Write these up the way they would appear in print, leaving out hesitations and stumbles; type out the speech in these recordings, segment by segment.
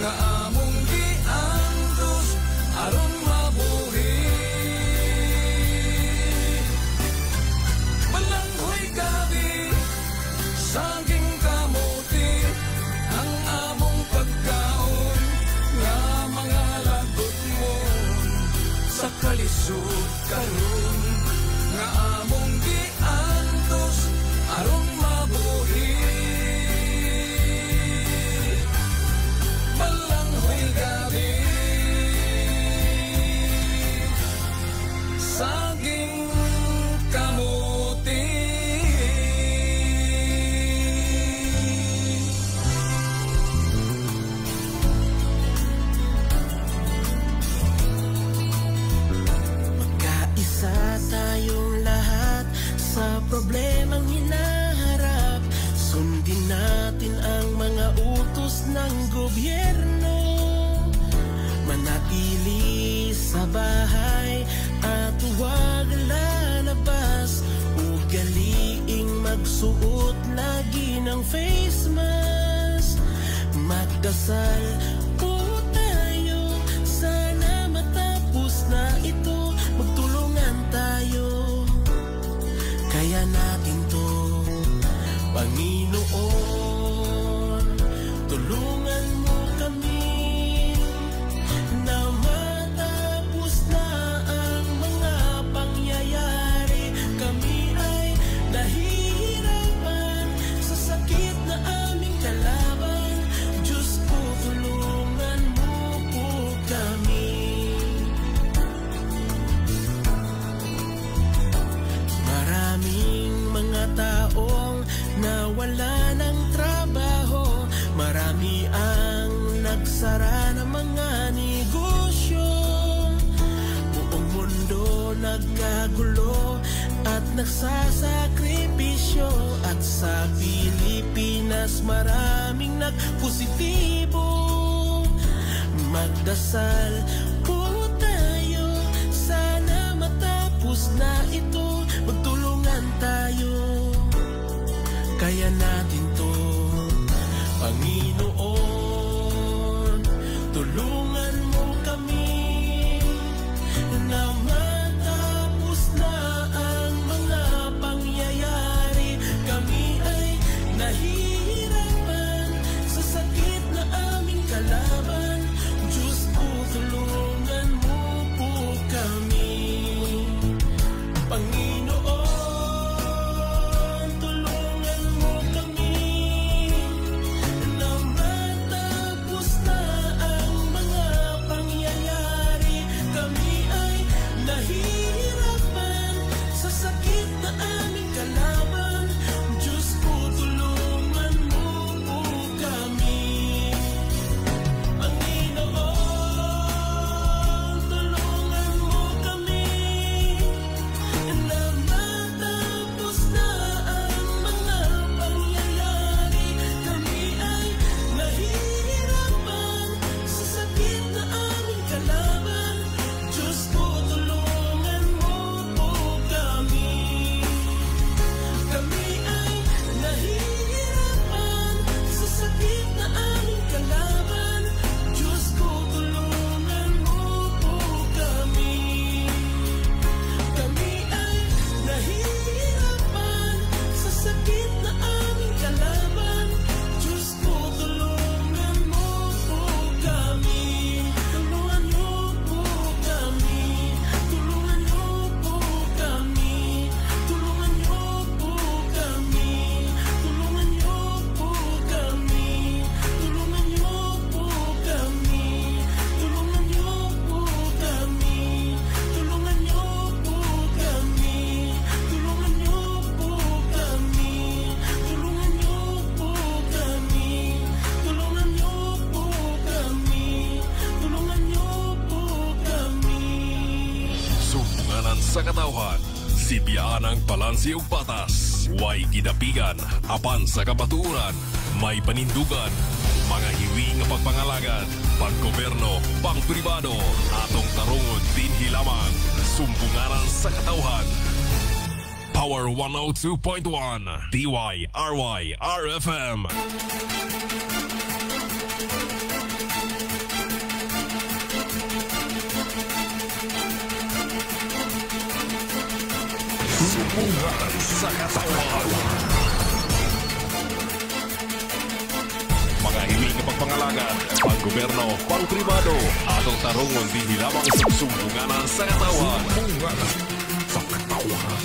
Nga among giantos aron mabuhi. Balanghoy gabi, saging kamuti, ang among pagkaon nga mga lagot mo sa kalisod karon nga among giantos aron mabuhi. Balanghoy gabi, saging kamuti. Magkaisa tayong lahat sa problemang hinaharap. Sundin natin ang mga utos ng gobyerno. Manatili sa bahay at huwag lalabas. Ugaliing magsuot lagi ng face mask. Magdasal po tayo, sana matapos na ito. Magtulungan tayo, kaya natin to. Panginoon, tulungan mo kami na matapos na ang mga pangyayari. Kami ay nahihirapan sa sakit na aming kalaban. Diyos ko, tulungan mo po kami. Maraming mga taong nawala ng trabaho. Marami ang nagsara ng mga negosyo. Buong mundo nagkagulo at nagsasakripisyo. At sa Pilipinas maraming nagpositibo. Magdasal po tayo, sana matapos na ito. Magtulungan tayo, kaya natin to. Panginoon, tulungan mo kami na matapos na ang mga pangyayari. Kami ay nahihirapan sa sakit na aming kalaban. Diyos ko, tulungan mo po kami. Panginoon, tulungan mo kami na matapos na ang mga pangyayari. Kami ay nahihirapan sa sakit na aming kalaban. Diyos ko, tulungan mo po kami. Panginoon, tulungan mo kami na matapos na ang mga pangyayari. Kami ay nahihirapan sa sakit na aming kalaban. Diyos ko, tulungan mo po kami. Kami ay nahihirapan sa sakit na aming kalaban. Diyos ko, tulungan mo po kami. Kami ay nahihirapan sa sakit na aming kalaban. Diyos ko, tulungan mo po kami. Tulungan niyo po kami. Tulungan niyo po kami. Tulungan niyo po kami. Tulungan niyo po kami. Tulungan niyo po kami. Tulungan niyo po kami. Tulungan niyo po kami. Tulungan niyo po kami. Tulungan niyo po kami. Tulungan niyo po kami. Tulungan niyo po kami. Sumbunganan sa katawhan, sibiyaan ang balanse ug patas. Way gidapigan apan sa kamatuoran, may panindugan, mga hiwi nga pagpangalagad, panggoberno, pangpribado, atong tarungon dinhi lamang. Sumbunganan sa katawhan. Power 102.1 DYRY RFM. Sumbunganan sa Katawhan. Mga hiling nga pagpangalagan, panggobyerno, pangpribado, atong tarungon dinhi lamang sa Sumbunganan sa Katawhan. Sumbunganan sa Katawhan.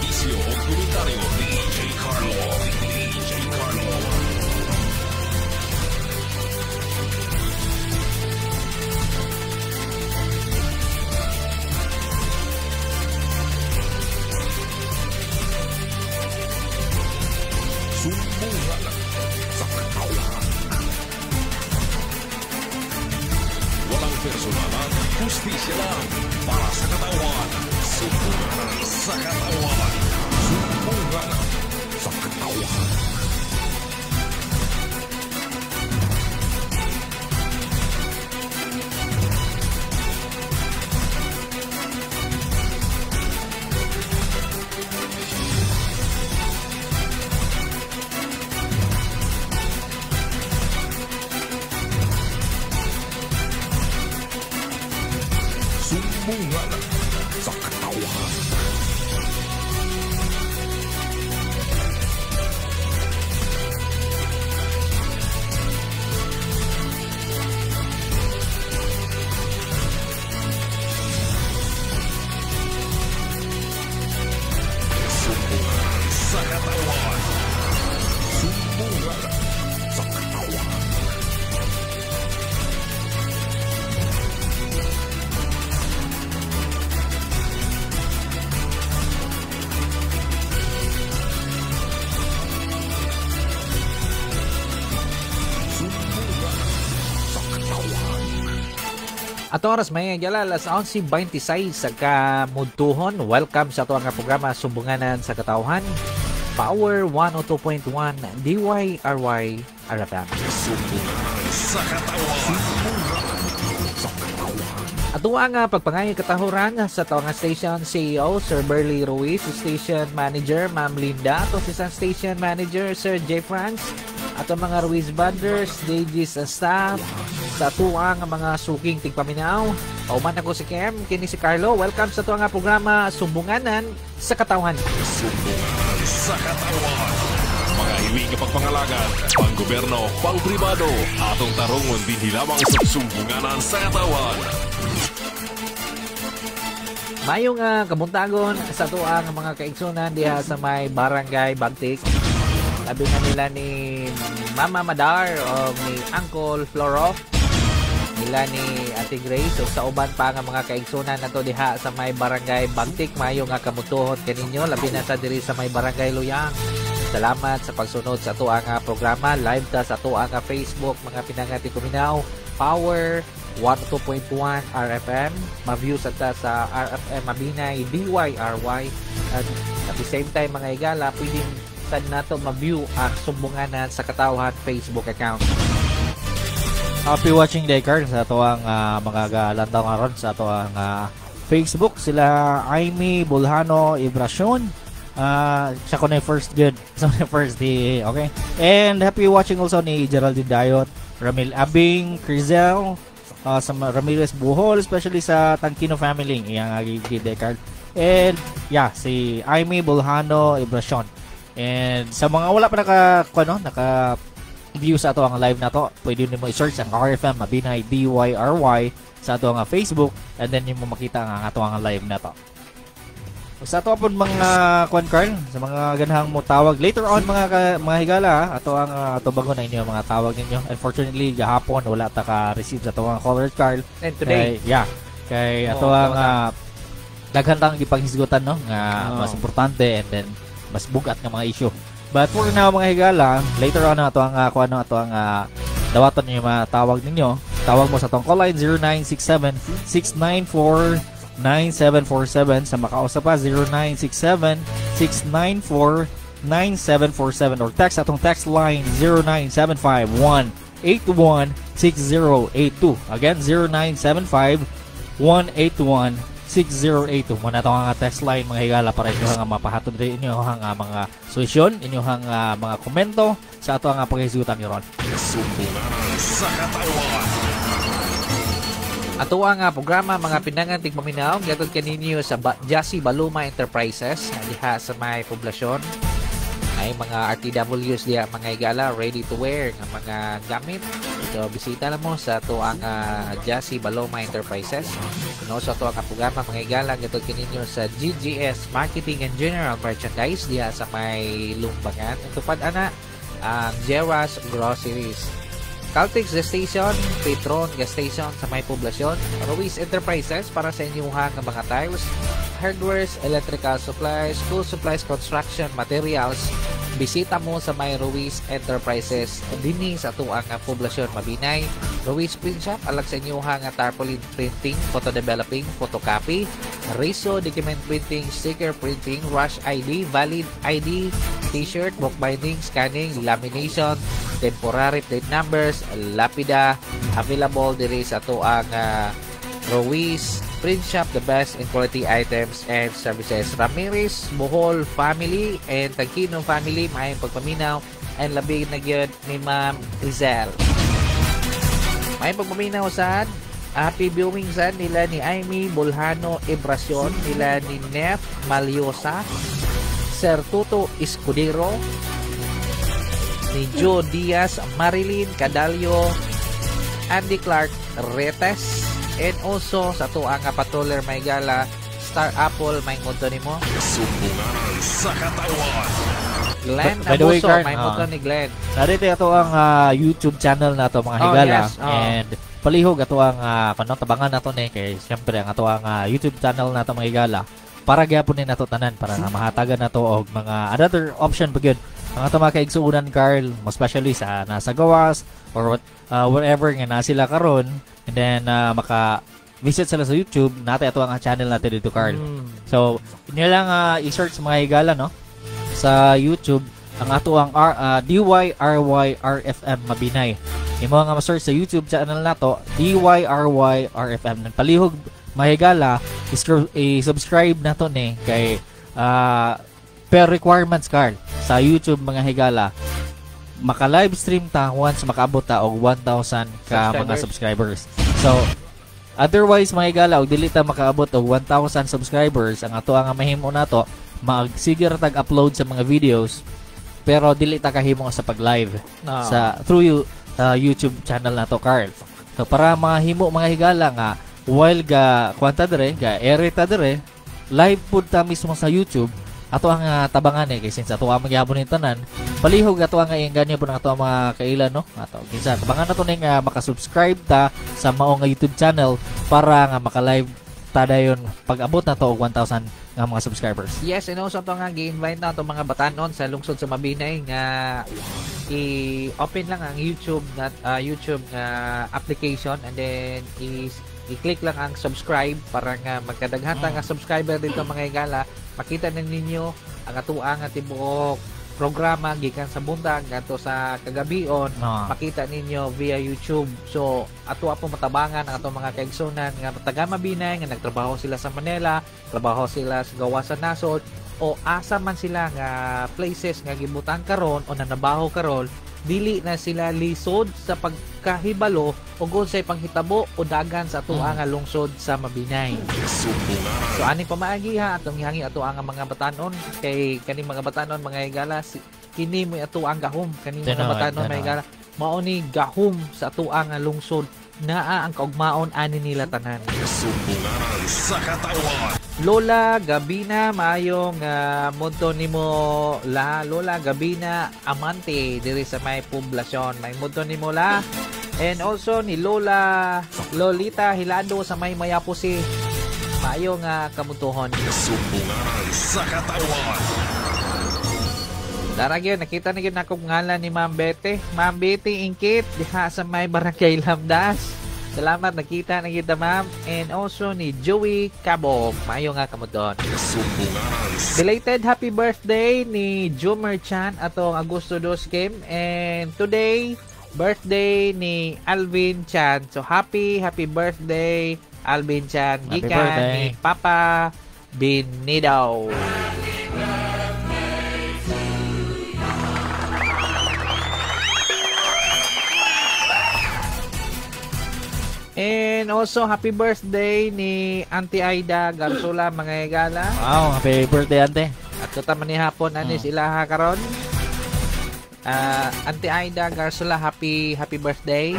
Isyo o komentaryo, DJ Carlo. DJ Carlo. Sumbunganan sa Katawhan. Walang personalan, hustisya lang para sa katawan. Sumbunganan sa Katawhan. Sumbunganan sa Katawhan. Sumbunganan sa Katawhan. Sumbunganan sa Katawhan. Sumbunganan sa Katawhan. At oras may gala alas 11:26 sa kamudtuhon. Welcome sa ato nga programa Sumbunganan sa Katawhan. Power 102.1 DYRY RFM. Sumbunganan sa Katawhan. Sumbunganan sa Katawhan. Ato ang pagpangayo katahuran sa ato nga station CEO Sir Burley Ruiz, station manager Ma'am Linda, ato si station manager Sir J. Franz, ato mga Ruiz Brothers, DJs and staff, sa tuang mga suking tigpaminaw. Pauman ako si Kem, kini si Carlo. Welcome sa tuang programa Sumbunganan sa Katawhan. Sumbunganan sa Katawhan. Mga hiling nga pagpangalagan, panggobyerno, pangpribado, atong tarungon dinhi lamang sa Sumbunganan sa Katawhan. Mayo nga kabuntagon sa tuang mga kaigsunan diha sa may Barangay Bagtik. Labi na nila ni Mama Madar o ni Uncle Floro, nila ni Ate Grace o sa uban pa nga mga kaigsunan nato diha sa may Barangay Bagtik. Mayo nga kamutuhon kaninyo, labi na sa diri sa may Barangay Luyang. Salamat sa pagsunod sa ato nga programa. Live ta sa ato nga Facebook, mga pinangati kuminaw, Power 102.1 RFM. Ma-view sa ta sa RFM Mabinay DYRY. At the same time mga igala, pwede sad nato ma-view ang Sumbunganan sa Katawhan Facebook account. Happy watching day, Carl, sa ato ang mga galantaw ngaron sa ato ang Facebook. Sila Amy Bulhano Ibrasyon. Siya ko na yung first good. So na first day, okay? And happy watching also ni Geraldine Dayot, Ramil Abing, Crizel, sa Ramirez Buhol, especially sa Tangkino family. Iyang agi day, Carl. And yeah, si Amy Bulhano Ibrasyon. And sa mga wala pa naka view sa ato ang live na to, pwede nimo i-search ang RFM Mabinay DYRY sa ato ang Facebook, and then nimo makita ang ato ang live na to. Sa ato pud mga kwan, Carl, sa mga ganahang mo tawag later on mga mga higala, ato ang tubagon na inyo mga tawag ninyo. Unfortunately gahapon wala ta ka receive sa ato ang caller, Carl. And today, kay, yeah, kay ato ang daghan tang gipanghisgutan, no, nga mas importante and then mas bugat nga mga issue. But for now mga higala, later on ato ang kuano ato ang dawaton niyo mga tawag ninyo. Tawag mo sa atong call line 0967-694-9747. Sa makausap pa 0967-694-9747 or text atong text line 0975-181-6082. Again, 0975-181-6082. Muna itong nga text line mga higala para inyo nga mapahatod rin inyo ang mga solusyon, inyo ang mga komento sa ato ang paghisgutan ron. Sumbunganan sa Katawhan. Ato ang programa mga pinangan tigpaminaw gihatod kaninyo sa Jassy Baluma Enterprises nga diha sa may poblasyon. Ay mga RTWs diha mga higala, ready to wear nga mga gamit. So bisita lang mo sa ato ang Jassy Baloma Enterprises. No, sa ato ang programa mga higala gihatod kaninyo sa GGS Marketing and General Merchandise diha sa may Lumbangan. Tupad ana ang Jeras Groceries. Caltex Gas Station, Petron Gas Station sa may poblasyon, Ruiz Enterprises para sa inyong nga mga tiles, hardwares, electrical supplies, school supplies, construction materials. Bisita mo sa may Ruiz Enterprises dinhi sa atuang poblasyon Mabinay. Ruiz Print Shop alag sa inyong nga tarpaulin printing, photo developing, photocopy, Riso document printing, sticker printing, rush ID, valid ID, t-shirt, bookbinding, scanning, lamination, temporary plate numbers, lapida, available diri sa atuang Ruiz Print Shop, the best in quality items and services. Ramirez, Bohol family and Tagkino family, maayong pagpaminaw and labi na gyud ni Ma'am Rizal. Maayong pagpaminaw sad. Happy viewing sad nila ni Amy Bolhano Ebracion, nila ni Nef Maliosa, Sir Tuto Escudero, ni Joe Diaz, Marilyn Cadalio, Andy Clark Retes, and also sa tuang nga patroller may gala Star Apple may ngunto nimo. Sumbunganan sa Katawan. Glenn By the way, Abuso, Carl, may ngunto ni Glenn. Narito ato ang YouTube channel nato mga higala. Yes, And palihog ato ang tabangan nato ni kay siyempre ang ato ang YouTube channel nato mga higala para gyapon ni nato tanan para nga mahatagan nato og mga another option pa gyud ang ato mga kaigsuonan, Carl, most especially sa nasa gawas or what, wherever nga na sila karon, and then maka visit sila sa YouTube natin ato ang channel natin dito, Carl. So inyo lang i-search mga higala no sa YouTube ang ato ang DYRYRFM Mabinay. Imo nga ma-search sa YouTube channel nato DYRYRFM. Palihog mahigala i-subscribe nato ni kay per requirements, Carl, sa YouTube mga higala maka live stream ta once makaabot ta og 1,000 ka mga subscribers. So otherwise mga higala og dili ta makaabot og 1,000 subscribers, ang ato ang mahimo nato magsige ra tag upload sa mga videos pero dili ta kahimo sa pag-live sa through YouTube channel nato, Carl. So para mahimo mga higala nga while ga kwanta dire ga ere ta dire live pud ta mismo sa YouTube ato ang tabangan kay since ato ang magyapon ni tanan palihog ato ang iengganyo pud ang ato ang mga kaila no ato kinsa tabangan nato ning maka-subscribe ta sa mao nga YouTube channel para nga maka-live ta dayon pag-abot nato og 1,000 nga mga subscribers. Yes, and also ato nga gi-invite na atong mga batanon sa lungsod sa Mabinay nga i-open lang ang YouTube na YouTube nga application and then i-click lang ang subscribe para nga magkadaghan ta nga subscriber dito mga higala, makita na ninyo ang atoang nga tibuok programa gikan sa buntag ngadto sa kagabion, makita ninyo via YouTube. So ato po matabangan ang atong mga kaigsunan nga taga Mabinay nga nagtrabaho sila sa Manila, trabaho sila sa gawasan nasod o asa man sila nga places nga gibutang karon o nanabaho karon, dili na sila lisod sa pagkahibalo o unsay panghitabo o dagan sa atoa nga lungsod sa Mabinay. So ani pamaagi ha atong gihangi ato ang mga batanon kay kaning mga batanon mga higala kini mo'y ato ang gahom kaning mga batanon mga higala mao ni gahom sa atoa nga lungsod naa ang kaugmaon ani nila tanan. Sumbunganan sa Katawan. Lola Gabina, maayong munto nimo la Lola Gabina Amante diri sa may poblasyon. May munto nimo la. And also ni Lola Lolita Hilado sa may Mayapusi. Maayong kamuntuhon. Sumbunganan sa Katawan. Dara gyud nakita na gyud nakong ngalan ni Ma'am Betty. Ma'am Betty Ingkit diha sa may Barangay Lamdas. Salamat, nakita na kita ma'am. And also ni Joey Cabog. Maayo nga kamudon. Belated happy birthday ni Jumer Chan atong Agosto 2 Kim. And today, birthday ni Alvin Chan. So happy birthday Alvin Chan. Happy gikan birthday ni Papa Binidaw. And also happy birthday ni Auntie Aida Garzola, mga higala. Wow, happy birthday, ante. At tuta man ni hapon anis ilaha karon. Auntie Aida Garzola, happy happy birthday.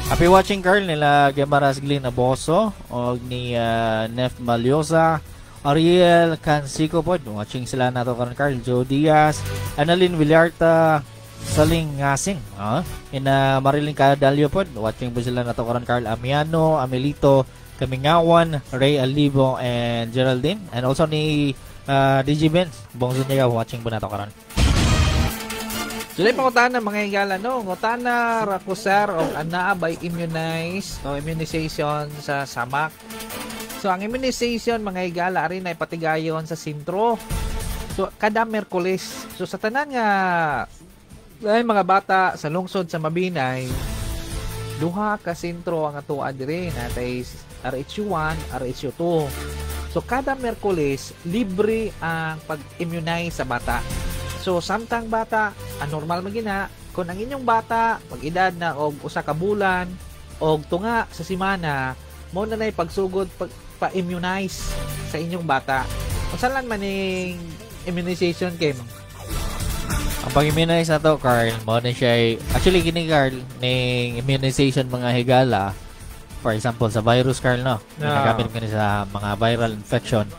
Happy watching, Carl, nila Gemaras Glenn Aboso og ni Nef Maliosa, Ariel Cansico pod. Watching sila nato karon, Carl. Joe Diaz, Annalyn Villarta, Saling Ngasing, ina Marilyn Cadalio pod. Watching po sila nato karon, Carl. Amiano, Amelito Kamingawan, Ray Alibo and Geraldine, and also ni DJ Benz Bong Zuniga, watching po nato karon. So, dahil pangutana mga higala, no? Ngutana ra ko sir og anaa bay immunize o immunization sa samak. So, ang immunization mga higala ari na ipatigayon sa sentro. So, kada Miyerkules. So, sa tanan nga ay mga bata sa lungsod sa Mabinay, duha ka sentro ang atoa diri, natay RHU1, RHU2. So, kada Miyerkules libre ang pag-immunize sa bata. So, samtang bata, anormal magina, kung ang inyong bata, mag-edad na og usa ka bulan, og tunga sa simana, mo na na'y pagsugod pa-immunize sa inyong bata. Unsa lang maning immunization, Kim? Ang pag-immunize na to, Carl, mo na siya, actually, kini, Carl, ning immunization mga higala, for example, sa virus, Carl, no? Ginagamit kini sa mga viral infection.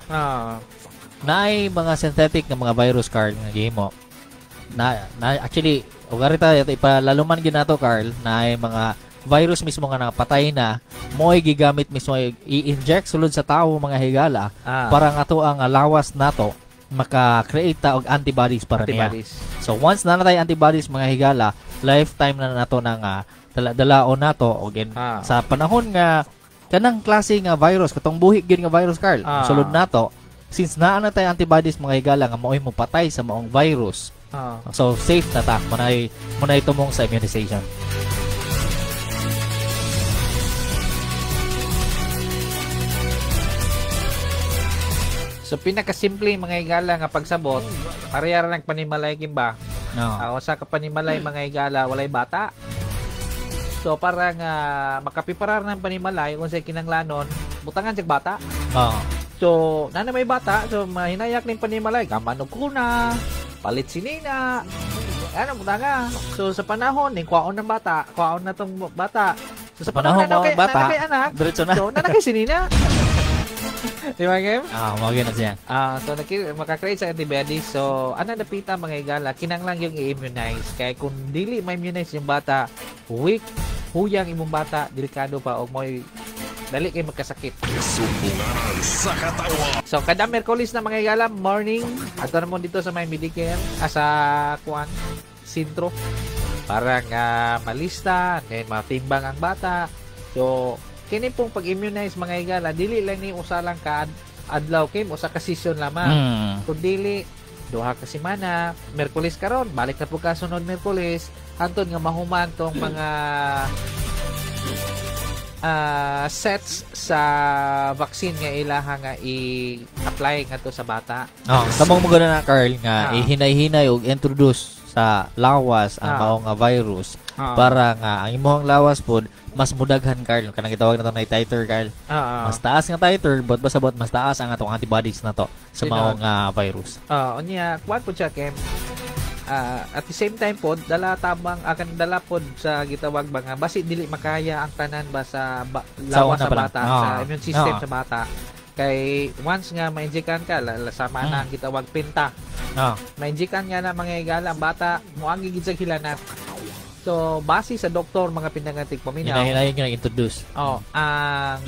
Naay mga synthetic nga mga virus, Carl, nga gihimo. Na actually, ugarita ipalaluman ginato, Carl, naay mga virus mismo nga napatay na, mo'y gigamit mismo i-inject sulod sa tawo mga higala para nga to ang lawas nato maka-create ta og antibodies para niya. So once na natay antibodies mga higala, lifetime na nato na nga dalaon nato og sa panahon nga kanang klase nga virus, katong buhi gyud nga virus, Carl, sulod nato, since naa na tay antibodies mga higala nga maoy mo patay sa maong virus. So safe na ta munay tumong sa immunization. So pinakasimple mga higala nga pagsabot, pareha ra nang panimalay kimba. No. Sa kapanimalay mga higala walay bata. So para nga makapiparar ng panimalay kung sa kinanglanon, butangan sa bata. So nana may bata, so mahinayak ning panimalay, kamanog ko na, palit sinina. Ano butanga. So sa panahon ning kwaon ng bata, kwaon na tong bata. So sa panahon na kay bata, na kay anak, diretso na. So nana kay sinina. Di ba, Kim? Mao gyud na siya. So maka-create sa antibodies. So ana napita mga higala, kinanglan yung i-immunize. Kay kung dili ma-immunize yung bata, weak, huyang imong bata, delikado pa og moy dali kay magkasakit. Sumbunganan sa katawan. So kada Miyerkules na mga higala, morning, adto na mo dito sa may Medicare, sa kuan sentro para nga malista, then matimbang ang bata. So kini pong pag-immunize mga higala, dili lang ni usa lang ka adlaw, Kim, usa ka session lamang. Kung dili duha ka semana, Miyerkules karon, balik na po ka sunod Miyerkules, hantod nga mahuman tong mga sets sa vaccine nga ilaha nga i-apply ngadto sa bata. Samong mo gana na, Carl, nga ihinay-hinay og introduce sa lawas ang mao nga virus para nga ang imong lawas pod mas mudaghan, Carl, kanang gitawag nato na titer, Carl. Mas taas nga titer, but basta but mas taas ang atong antibodies nato sa mao nga virus. Unya kuan po siya, Kim. At the same time pod dala tabang akan dala pod sa gitawag ba nga basi dili makaya ang tanan ba sa lawas sa bata, sa immune system sa bata. Kay once nga ma-injectan ka, sama na ang gitawag pinta. Ma-injectan nga na mga higala ang bata, moagi gid sa hilanat. So base sa doktor mga pinangatig paminaw, hinahinay nga introduce. Ang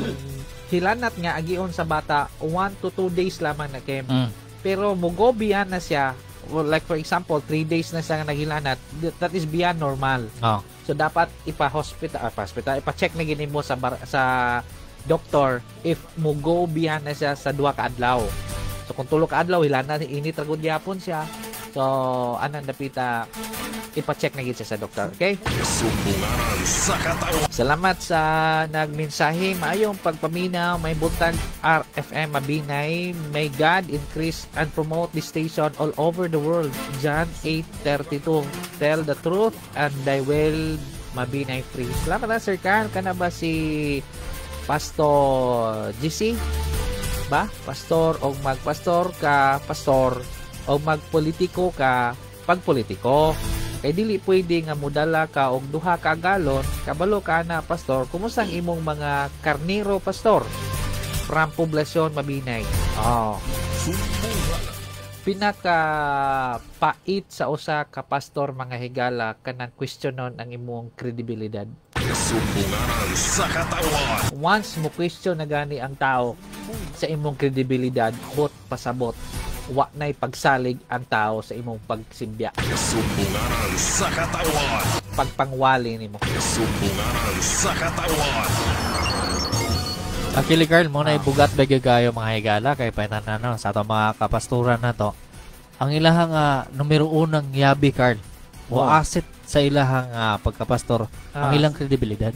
hilanat nga agion sa bata 1 to 2 days lamang na, Kim. Pero mugo beyond na siya. Well, like for example, 3 days na siya naghilanat, that is beyond normal. So dapat ipa-hospital, ipa-check na gini mo sa doktor if mo go beyond na siya sa 2 ka adlaw. So kung 3 ka adlaw hilanat, init ra gud gyapon siya. So anang dapita ipa-check na gid siya sa doktor, okay? Sumbunganan sa katawan. Salamat sa nagmensahe. Maayong pagpaminaw, may buntag RFM Mabinay. May God increase and promote this station all over the world. John 8:32. Tell the truth and thy will Mabinay free. Salamat na, Sir Carl. Kana ba si Pastor GC? Ba? Pastor o magpastor ka, pastor o magpolitiko ka, pagpolitiko. Kay dili pwede nga modala ka og duha ka galon, kabalo ka na pastor, kumusta ang imong mga karniro pastor? From Poblacion Mabinay. Oh. Pinaka pait sa usa ka pastor mga higala kanang questionon ang imong kredibilidad. Sumbunganan sa katawan. Once mo question na gani ang tao sa imong kredibilidad, hot pasabot, wa na'y pagsalig ang tao sa imong pagsimbya. Sumbunganan sa katawan. Pagpangwali nimo. Sumbunganan sa katawan. Actually, Carl, mo na ibugat ba kayo mga higala kay painanano sa atong mga kapasturan na to. Ang ilahang numero unang yabi, Carl, o asset sa ilahang pagkapastor, ang ilang kredibilidad.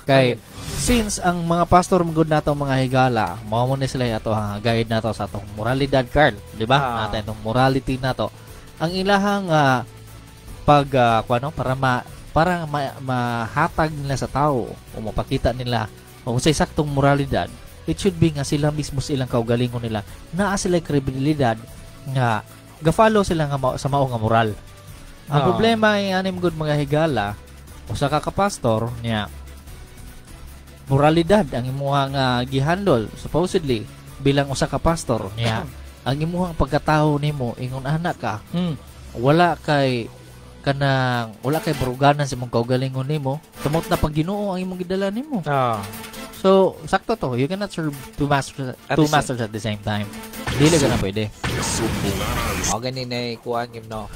Kay since ang mga pastor magud nato mga higala, mao mo ni sila ato ang guide nato sa atong moralidad, Carl, di ba? Nato itong morality nato. Ang ilahang pag kuano para mahatag nila sa tao o mapakita nila o sa saktong moralidad, it should be nga sila mismo sa ilang kaugalingon nila naa sila kredibilidad nga ga-follow sila nga sa mao nga moral. Ang problema ay anim gud mga higala usa ka kapastor niya moralidad ang imuhang gihandle supposedly bilang usa ka pastor niya ang imuhang pagkatao nimo ingon anak ka wala kay kanang wala kay baruganan sa imong kaugalingon nimo tumot na pag Ginoo ang imong gidala nimo. So sakto to, you cannot serve two masters at the same time. Dili ka na pwede. O gani na kuan yun no.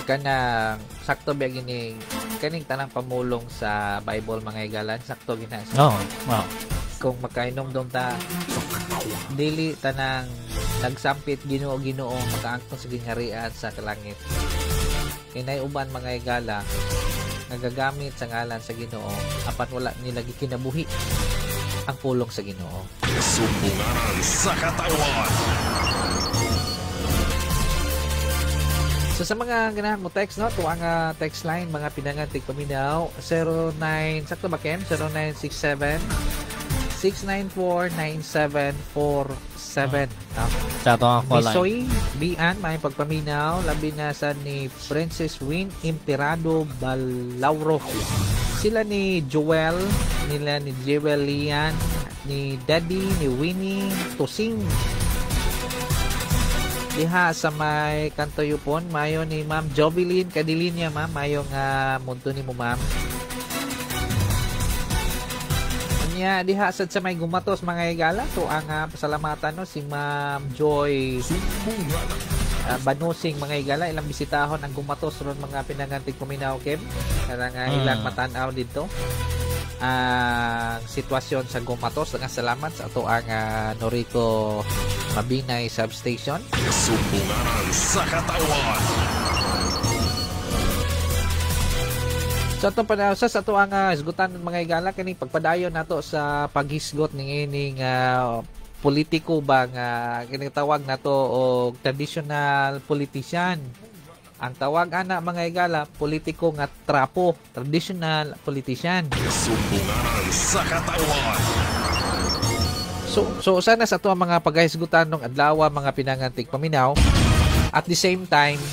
Kanang sakto ba gini kaning tanang pamulong sa Bible mga higalan sakto gina. Kung makainom dong ta dili tanang nagsampit Ginoo Ginoo makaangkon sa gingharian sa kalangit. Kinay uban mga higala nagagamit sa ngalan sa Ginoo apan wala nila gikinabuhi ang pulong sa Ginoo. Sumbunganan sa katawan. So sa mga ganahan mo text no, tuwa nga text line mga pinangan tigpaminaw 09 sakto ba Kem? 0967 694 9747. Sa ato ang call line. Misoy Bian may pagpaminaw labi na sa ni Princess Win Imperado Balauro. Sila ni Joel, nila ni Jewel Lian, ni Daddy, ni Winnie Tosing. Diha sa may kanto yupon, mayo ni Ma'am Jovelyn Cadilinia, ma'am. Mayo nga munto ni mo, ma'am. Unya, diha sad sa may gumatos mga higala, to ang pasalamatan no, si Ma'am Joy Banusing mga higala, ilang bisitahon ang gumatos ron mga pinangantig kuminaw, Kim. Kaya nga ilang matanaw dito ang sitwasyon sa Gumatos. Daghang salamat sa ato ang Noriko Mabinay Substation. Sumbunganan sa katawan. Sa atong panahon sa ato ang hisgutan mga higala kini pagpadayon nato sa paghisgot ning ining politiko ba nga kinatawag nato og traditional politician. Ang tawag ana mga higala, politiko nga trapo, traditional politician. Sumbunganan sa katawan. So sana sa ato ang mga paghisgutan ng adlaw mga pinangantig paminaw. At the same time,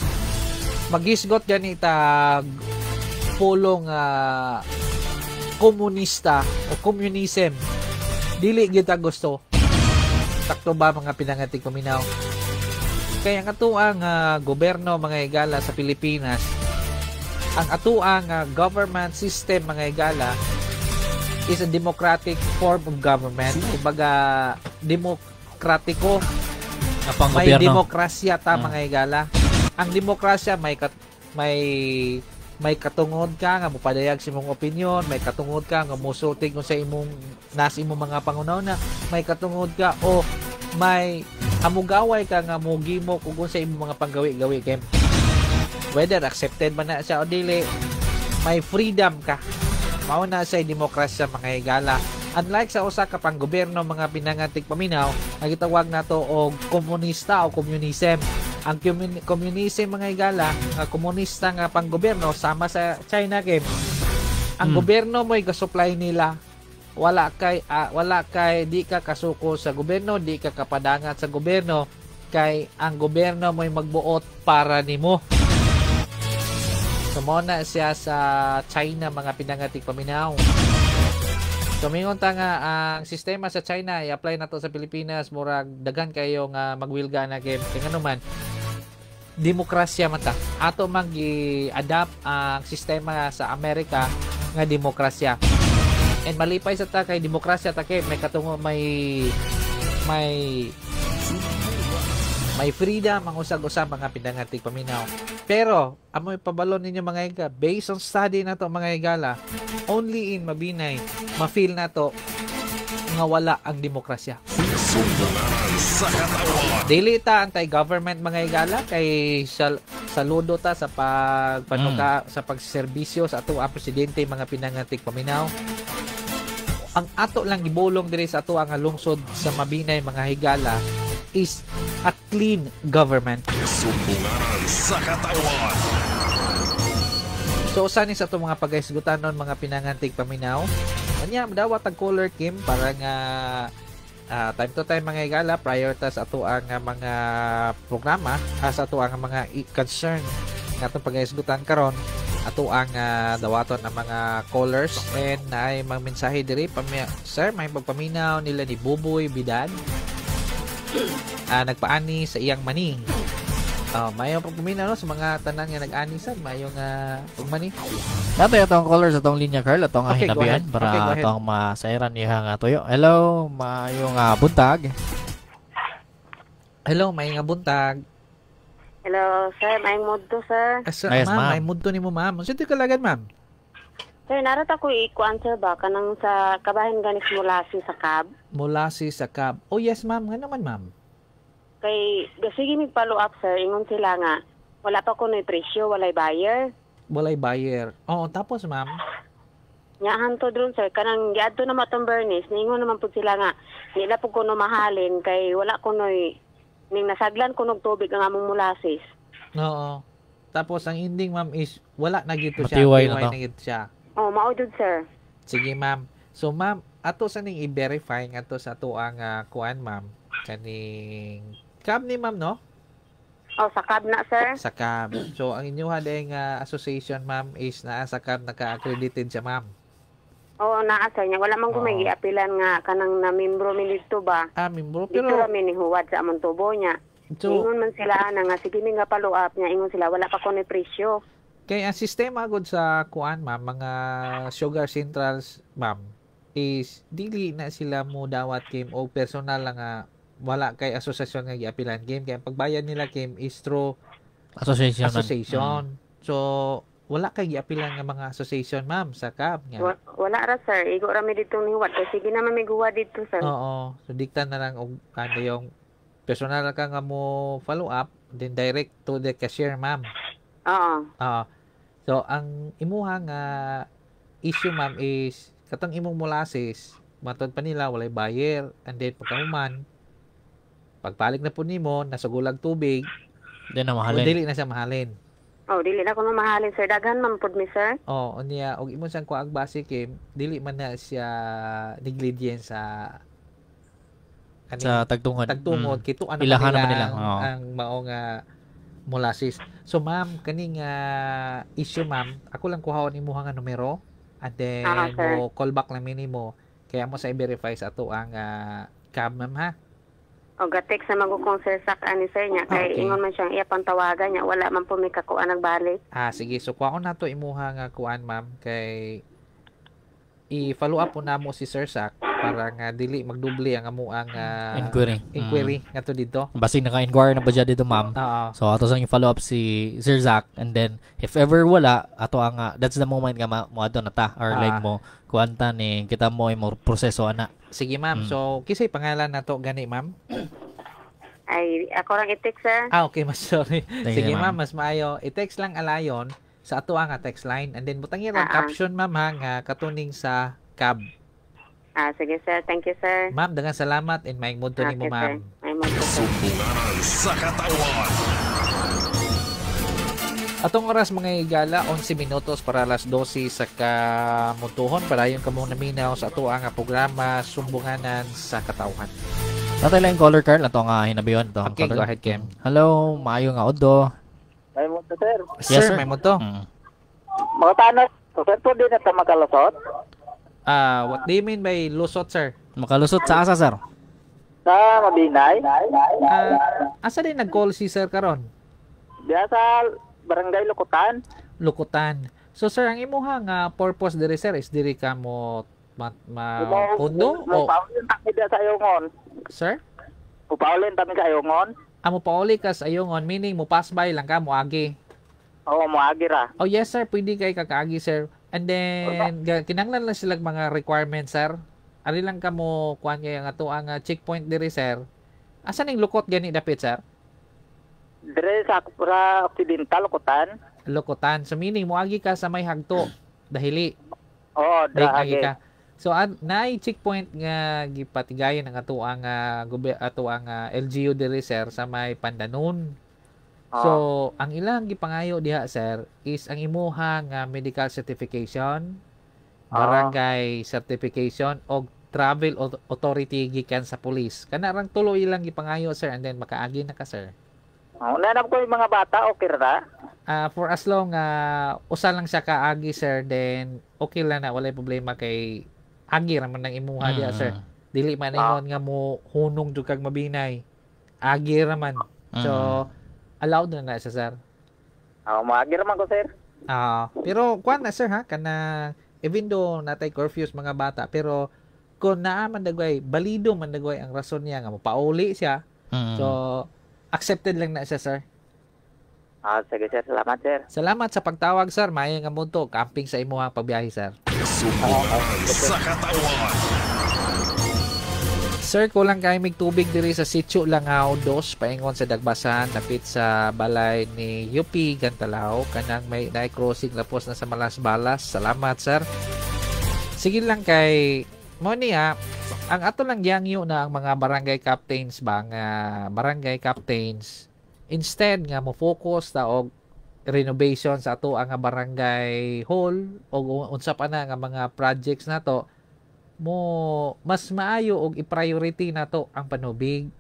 maghisgot ganita pulong komunista o communism. Dili gyud ta gusto. Sakto ba mga pinangantig paminaw? Kaya ang atuang gobyerno mga higala sa Pilipinas, ang atuang government system mga higala is a democratic form of government. Kumbaga demokratiko. May demokrasya ta mga higala. Ang demokrasya may katungod ka nga mopadayag sa imong opinion, may katungod ka nga mosulti kung sa imong nas imong mga pangunauna, may katungod ka o may Hamugaway ka nga mogimo kung sa imong mga panggawi-gawi kay whether accepted man na siya o dili, may freedom ka. Mao na siya demokrasya, mga higala. Unlike sa usa ka panggobyerno, mga pinangantig paminaw, ang gitawag nato og komunista o communism. Ang communism, mga higala, nga komunista nga panggobyerno sama sa China kay ang gobyerno mo'y gasupply nila. Wala kay di ka kasuko sa gobyerno, di ka kapadangat sa gobyerno kay ang gobyerno mo'y magbuot para nimo. So mao na siya sa China, mga pinangatik paminaw. So mingon ta nga ang sistema sa China i-apply na to sa Pilipinas, murag daghan kayo nga magwilga na kay kay ngano man demokrasya man ta. Ato man gi-adapt ang sistema sa Amerika nga demokrasya. And malipay sa ta kay demokrasya ta kay may katungo, may freedom ang usag-usa, mga pinangatik paminaw. Pero amoy pabalon ninyo, mga higa, based on study na to, mga higala, only in Mabinay ma-feel na to nga wala ang demokrasya. Sumbunganan sa katawan. Dili ta anti-government, mga higala, kay saludo ta sa pagpanuka sa pagserbisyo sa ato ang presidente, mga pinangatik paminaw. Ang ato lang gibulong diri sa ato ang lungsod sa Mabinay, mga higala, is a clean government. Sumbunganan sa katawan. So usa ni sa ato mga pagahisgutan mga pinangantig paminaw. Anya dawat ang caller Kim para nga time to time, mga higala, prior ta sa ato ang mga programa, sa ato ang mga concern nga atong pagahisgutan karon, ato ang dawaton ang mga callers. And naay mga mensahe diri, sir, may pagpaminaw nila ni Buboy Bidad, nagpaani sa iyang mani. Oh, maayong pagpaminaw, no, sa mga tanan nga nag-ani sad, maayong pagmani. Natay atong caller sa atong linya, Carl, atong Okay, go hinabihan ahead. para Okay, go ahead. atong masairan niya nga tuyo. Hello, maayong buntag. Hello, may nga buntag. Hello, sir. May mudto, sir. Sir, Yes, ma'am, ma'am. may mudto nimo, ma'am. Unsa ti kalagan, ma'am? Sir, narat ako i-kuan, sir, ba? Kanang sa kabahin ganis molasses sa cab. Molasses sa cab. Oh, yes, ma'am. Nga naman, ma'am? Kay, sige mig follow up, sir. Ingon sila nga, wala pa kuno'y presyo, walay buyer. Walay buyer. Oo, tapos, ma'am? Nya hanto dron, sir, kanang giadto na matong Bernice, ningon naman pud sila nga, nila pud kuno mahalin kay wala kuno'y ning nasaglan kunog tubig ang among molasses. Oo. Tapos, ang ending, ma'am, is wala na gito siya. Matiway na Tiway to. na gito siya. Oh, mao jud, sir. Sige, ma'am. So, ma'am, ato sa ning i-verify nga to sa ato ang kuan, ma'am. Kaning cab ni ma'am, no? Oh, sa cab na, sir. Sa cab. So, ang inyong dahil nga association, ma'am, is naa sa cab, naka-accredited siya, ma'am. Oo, naa, sir. Nya wala man ko may giapilan nga kanang na membro mi didto ba. Ah, membro. Dito Pero, ra mi ni huwad sa among tubo niya. So, ingon man sila ana nga sige mi nga follow up niya, ingon sila wala pa kuno'y presyo. Kay ang sistema gud sa kuan, ma'am, mga sugar centrals, ma'am, is dili na sila mo dawat game o personal lang nga wala kay asosasyon nga giapilan game kay ang pagbayad nila game is through Association. Association. So wala kay giapilan nga mga association, ma'am, sa CAB nga. Wala ra, sir, igo ra mi didto ni huwad kay sige naman mi guwa didto, sir. Oo. So dikta na lang og ano yung personal ka nga mo follow up, then direct to the cashier, ma'am. Oo. Oo. So ang imuha nga issue, ma'am, is katong imong molasses, matod pa nila walay buyer, and then pagkahuman pagpalik na po nimo nasugulag tubig. Di na o mahalin. dili na siya mahalin. Oh, dili na kuno mahalin, sir. Daghan man pud mi, sir. Oh, unya og imo siyang kuag base kay dili man na siya negligent sa kaning Sa tagtungod. Tagtungod kito ano Ilahan nila naman nila, ang, oo. ang mao nga molasses. So ma'am, kaning issue, ma'am, ako lang kuhaon imuha nga numero and then Ah, sir. mo call back lang minimo kaya mo sa i-verify sa ato ang cab, ma'am, ha. O ga-text na magukong sir sak ani sir niya kay ingon man siyang iya pantawagan niya wala man po mi kakuan nagbalik. Ah, sige. So kuhaon nato imuha nga kuan, ma'am, kay i-follow up po namo si Sir Sak para nga dili magdubli ang amuang Inquiry. Inquiry ngadto dito. Basig naka-inquire na ba dyan dito, ma'am? Oo. So ato sang i-follow up si Sir Zach and then if ever wala ato ang that's the moment nga moadto na ta or like mo kuanta ni kita mo imo proseso ana. Sige, ma'am. So kisay pangalan nato gani, ma'am? Ay, ako lang i-text, sir. Ah, okay, mas sorry. Sige, Sige, ma'am, ma'am. Mas maayo. I-text lang alayon sa ato ang text line and then butang ang caption, ma'am, ha, nga katuning sa cab. Ah, sige, sir. Thank you, sir. Ma'am, daghang salamat and maayong mudto nimo, Okay, sir. ma'am. Ay, mo sir. Sumbunganan sa katawan. Atong oras, mga higala, 11 minutos para alas 12 sa kamutuhon. Padayon kamo naminaw sa ato ang programa Sumbunganan sa Katawhan. Natay lang yung caller, Carl, ato nga hinabiyon to. Okay, go ahead, Kim. Hello, maayo nga udto. May mo, sir. Yes, Sir, sir. may muto. Mga tanong, sir, pwede na ito makalusot? Ah, what do you mean by lusot, sir? Makalusot sa asa, sir? Sa Mabinay? Ah, asa din nag-call si sir karon? Diya sa Barangay Lukutan. Lukutan. So sir, ang imuha nga purpose diri, sir, is diri ka mo ma, ma pundo o Mupaulin kami diya sa Ayungon. Sir? Mupaulin kami sa Ayungon. Amo pauli ka sa Ayungon, meaning mo pass by lang ka, mo agi. Oo, moagi ra. Oh yes sir, pwede kay kakaagi, sir. And then kinahanglan lang sila mga requirements, sir. Ari lang ka mo kuan kay ang ato ang checkpoint diri, sir. Asa ning Lukot gani dapit, sir? Dire sa sa Occidental, Lukutan. Lokotan. So meaning moagi ka sa may hagto dahili. Oo, Dahil agi agi. ka. So naay checkpoint nga gipatigayon ang ato ang ato ang LGU diri, sir, sa may Pandanon. So ang ilang gipangayo diha, sir, is ang imuha nga medical certification, barangay certification og travel authority gikan sa police. Kana rang tulo ilang gipangayo, sir, and then makaagi na ka, sir. Oh, nanap ko yung mga bata, okay ra? Ah, for as long usa lang siya kaagi, sir, then okay lang na, walay problema kay agi ra man ang imuha diha, sir. Dili man ingon nga mo hunong jud kag mabinay. Agi ra man. So allowed na na siya, sir. Oo, moagi ra man ko, sir. Ah, pero kuan na, sir, ha, kana even though natay curfews mga bata, pero kung naa man dagway balido man dagway ang rason niya nga mopauli siya. So accepted lang na siya, sir. Ah, sige, sir. Salamat, sir. Salamat sa pagtawag, sir. Maayo nga mudto, camping sa imuhang pagbiyahe, sir. Sumbunganan sa katawan. Sir, kulang kay mig tubig diri sa Sitio Langaw 2, paingon sa Dagbasan, dapit sa balay ni UP Gantalao, kanang may naay crossing lapos na sa Malasbalas. Salamat, sir. Sige lang kay mo niya ang ato lang giyangyo na ang mga barangay captains ba nga barangay captains, instead nga mo focus ta og renovation sa ato ang barangay hall o unsa pa na nga mga projects nato, mo mas maayo og i-priority nato ang panubig.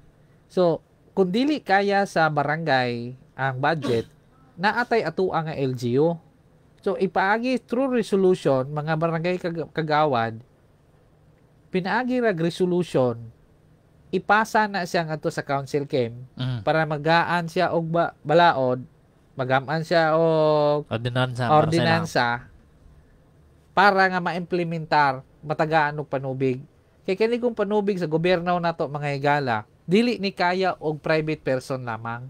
So, kung dili kaya sa barangay ang budget, naatay ato ang LGU. So, ipaagi through resolution, mga barangay kagawad, pinaagi rag resolution, ipasa na siya ngadto sa council came para magaan siya og balaod, magamaan siya og Ordinansa para sa ordinansa para nga ma-implementar, matagaan og panubig. Kay kani kung panubig sa gobyerno nato, mga higala, dili ni kaya og private person lamang.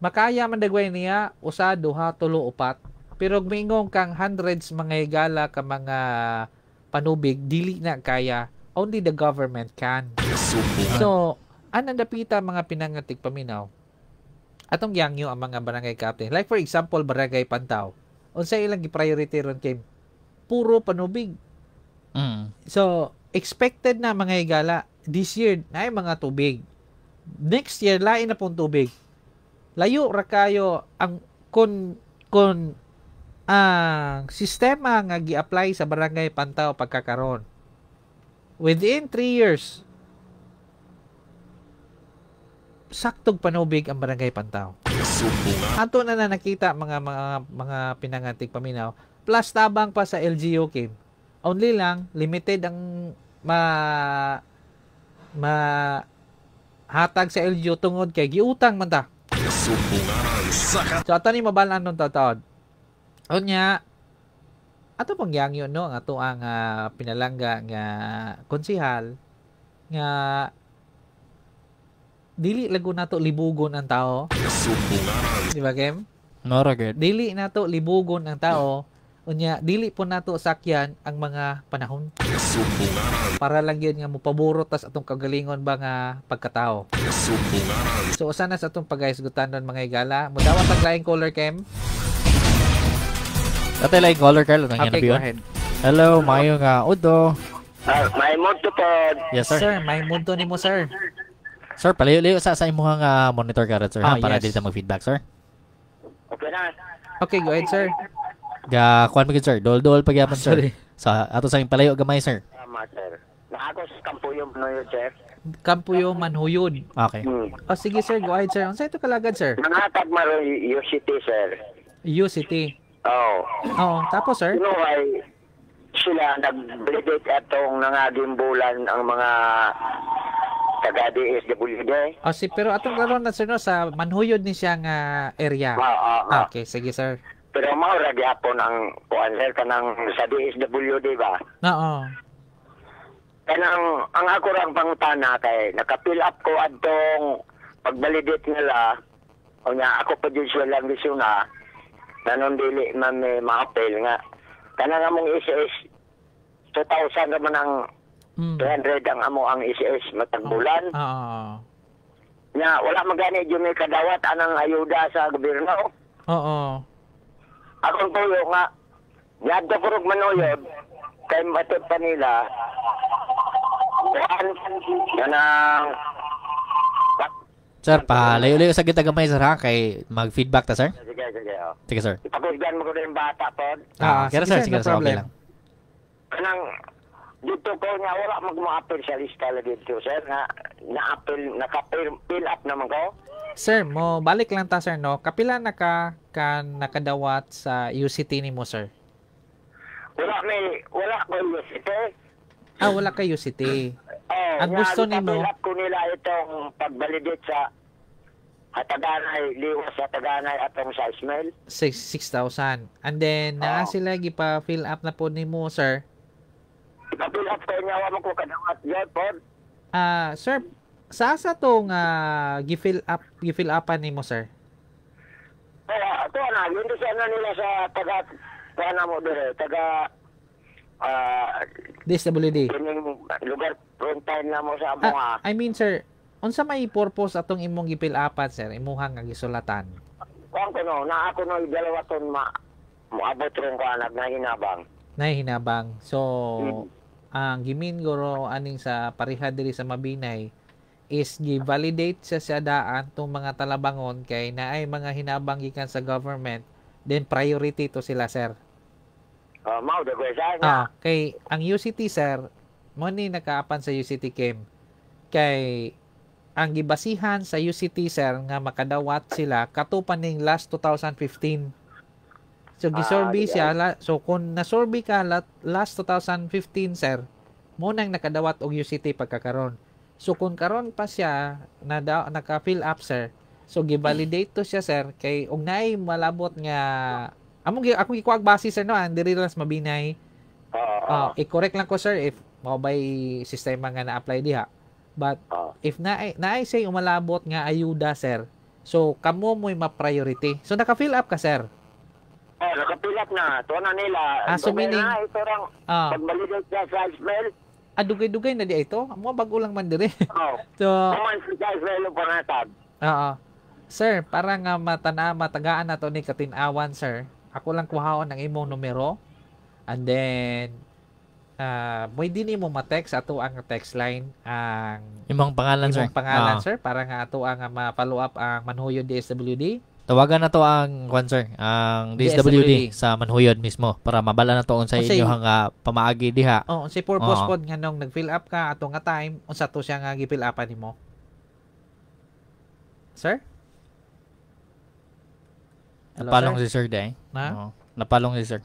Makaya man dagway niya usa, duha, tulo, upat. Pero og miingon kang hundreds, mga higala, ka mga panubig, dili na kaya. Only the government can. Sumbungan So, anang dapita, mga pinangatig paminaw? Atong yangyo ang mga barangay captain. Like for example, Barangay Pantao. Unsa ilang gi-priority ron kay puro panubig. So, expected na, mga higala, this year na ay mga tubig. Next year lain na pong tubig. Layo ra kayo ang kun ang sistema nga gi-apply sa Barangay Pantao pagkakaron. Within 3 years saktog panubig ang Barangay Pantao. Sumbungan Ato na na nakita mga pinangatig paminaw. Plus tabang pa sa LGU Kim. Only lang limited ang ma ma hatag sa LGU tungod kay giutang man ta. Sumbunganan sa So ato ni mabalaan nung taon. Unya ato pang yangyo no ang ato ang pinalangga nga konsihal nga dili lago nato libugon ang tao. Sumbunganan Di ba, Kim? Nora, good. Dili nato libugon ang tao. Unya dili po nato sakyan ang mga panahon. Para lang yun nga mopaburo tas atong kagalingon ba nga pagkatao. So usa na sa atong pagahisgutan nun, mga higala. Mudawat ang laing caller, Kem. Atay laing caller, Carl. Anong Okay, go ahead. Hello, maayo nga udo. May mood to pod. Yes, sir. Sir, may mundo nimo, sir. Sir, palayo-layo sa imuhang monitor karon, sir, ha, Ah, para yes. dili ta mag-feedback, sir. Okay na. Okay, go ahead, sir. Ga kuan mo gid, sir. Dol-dol pagyapon, sir. Sorry. Sa ato sa palayo gamay, sir. Tama, sir. Naako sa Kampuyo, Manoyo, sir. Kampuyo Manhuyod. Okay. Oh, sige sir, go ahead, sir. Unsa ito kalagad, sir? Nangatag maroon UCT, sir. UCT. Oo. Oo, tapos sir? Sino ay sila nag-validate atong nangaging bulan ang mga taga DSWD. Oh, si pero atong karon na sir no sa Manhuyod ni siya nga area. Oo. Okay, sige sir. Pero mao ra gyapon ang kuan, sir, kanang sa DSWD ba? Oo. Kanang ang ako rang pangutana kay naka-fill up ko adtong pag-validate nila. Unya ako pa jud sila lang gisuna nanon dili man may ma-appeal nga kanang among SS 2,000 naman ang 200 ang amo ang SS matag bulan. Oo. Nya wala magani jud may kadawat anang ayuda sa gobyerno. Oo. Akong tuyo nga yadto kurog manuyod kay matod pa nila kuan kanang. Sir, palayo-layo sa kita gamay, sir, ha, kay mag-feedback ta, sir. Sige, sige, oh. Sige, sir. Ipagusgan mo ko na yung bata pod. Ah, sige, sige, sir, sir, sige, no sir, okay problem. lang. Kanang dito ko nga wala magmo-appeal sa lista la dito, sir, nga na-appeal naka-fill up naman ko. Sir, mo balik lang ta sir no. Kapila na ka ka nakadawat sa UCT nimo, sir? Wala may wala ko UCT. Ah, wala ka UCT. Oh, Ang gusto nimo- fill up ko nila itong pag-validate sa Hataganay, liwas sa Hataganay atong sa Ismail. 6,000. And then naa sila gipa fill up na po nimo, sir. Ipa-fill up ko niya, wa man ko kadawat yun pod. Ah, sir, sa asa to nga gi-fill upan nimo, sir? Kaya, ito na, yun di sana nila sa taga, kuha mo dire, taga, DSWD. kining lugar, frontline na mo sa amo Ah, I mean, sir, unsa may purpose atong imong gi-fill upan, sir? Imuha nga gisulatan. Kuan ko no, na ako no, dalawa ton ma, moabot ron ko anak na hinabang. Nahihinabang. So, ang gimin guro aning sa pareha diri sa Mabinay is gi-validate sa siya daan tong mga talabangon kay naay mga hinabang gikan sa government, then priority to sila, sir. Mao da ko sa Ah, kay ang UCT, sir, mo ni nakaapan sa UCT Kim. Kay ang gibasihan sa UCT, sir, nga makadawat sila kato pa ning last 2015. So gisurvey siya so kung nasurvey ka last 2015, sir, mo nang nakadawat og UCT pagkakaron. So kung karon pa siya na naka-fill up, sir, so givalidate to siya, sir, kay og naay malabot nga among akong gikuag base, sir, no, ang diri lang sa Mabinay. I-correct lang ko, sir, if mao bay sistema nga na-apply diha. But if naay naay say umalabot nga ayuda, sir, so kamo mo'y ma-priority. So naka-fill up ka, sir. Oh, naka-fill up na. Tuwa na nila. Ah, so Okay meaning- na, ito lang. Pag-validate siya sa Ismail. Ah, dugay-dugay na di ito. Mo bago lang man diri. Oh. So, Kuman sa Ismail ang pangatag. Oo. Sir, para nga matana matagaan na to ni katinawan, sir. Ako lang kuhaon ang imong numero. And then pwede nimo ma-text ato ang text line ang Imong pangalan, sir. imong pangalan, sir, para nga ato ang ma-follow up ang Manhuyod DSWD. Tawagan na to ang kwan, sir, ang DSWD sa Manhuyod mismo para mabala na to unsa Unsay- inyong pamaagi diha. Oh, unsay purpose Oo. pod nga nung nag-fill up ka ato nga time, unsa to siya nga gi-fill upan nimo? Sir? Hello, Napalong sir? si sir day. Na? Oo. Napalong si sir.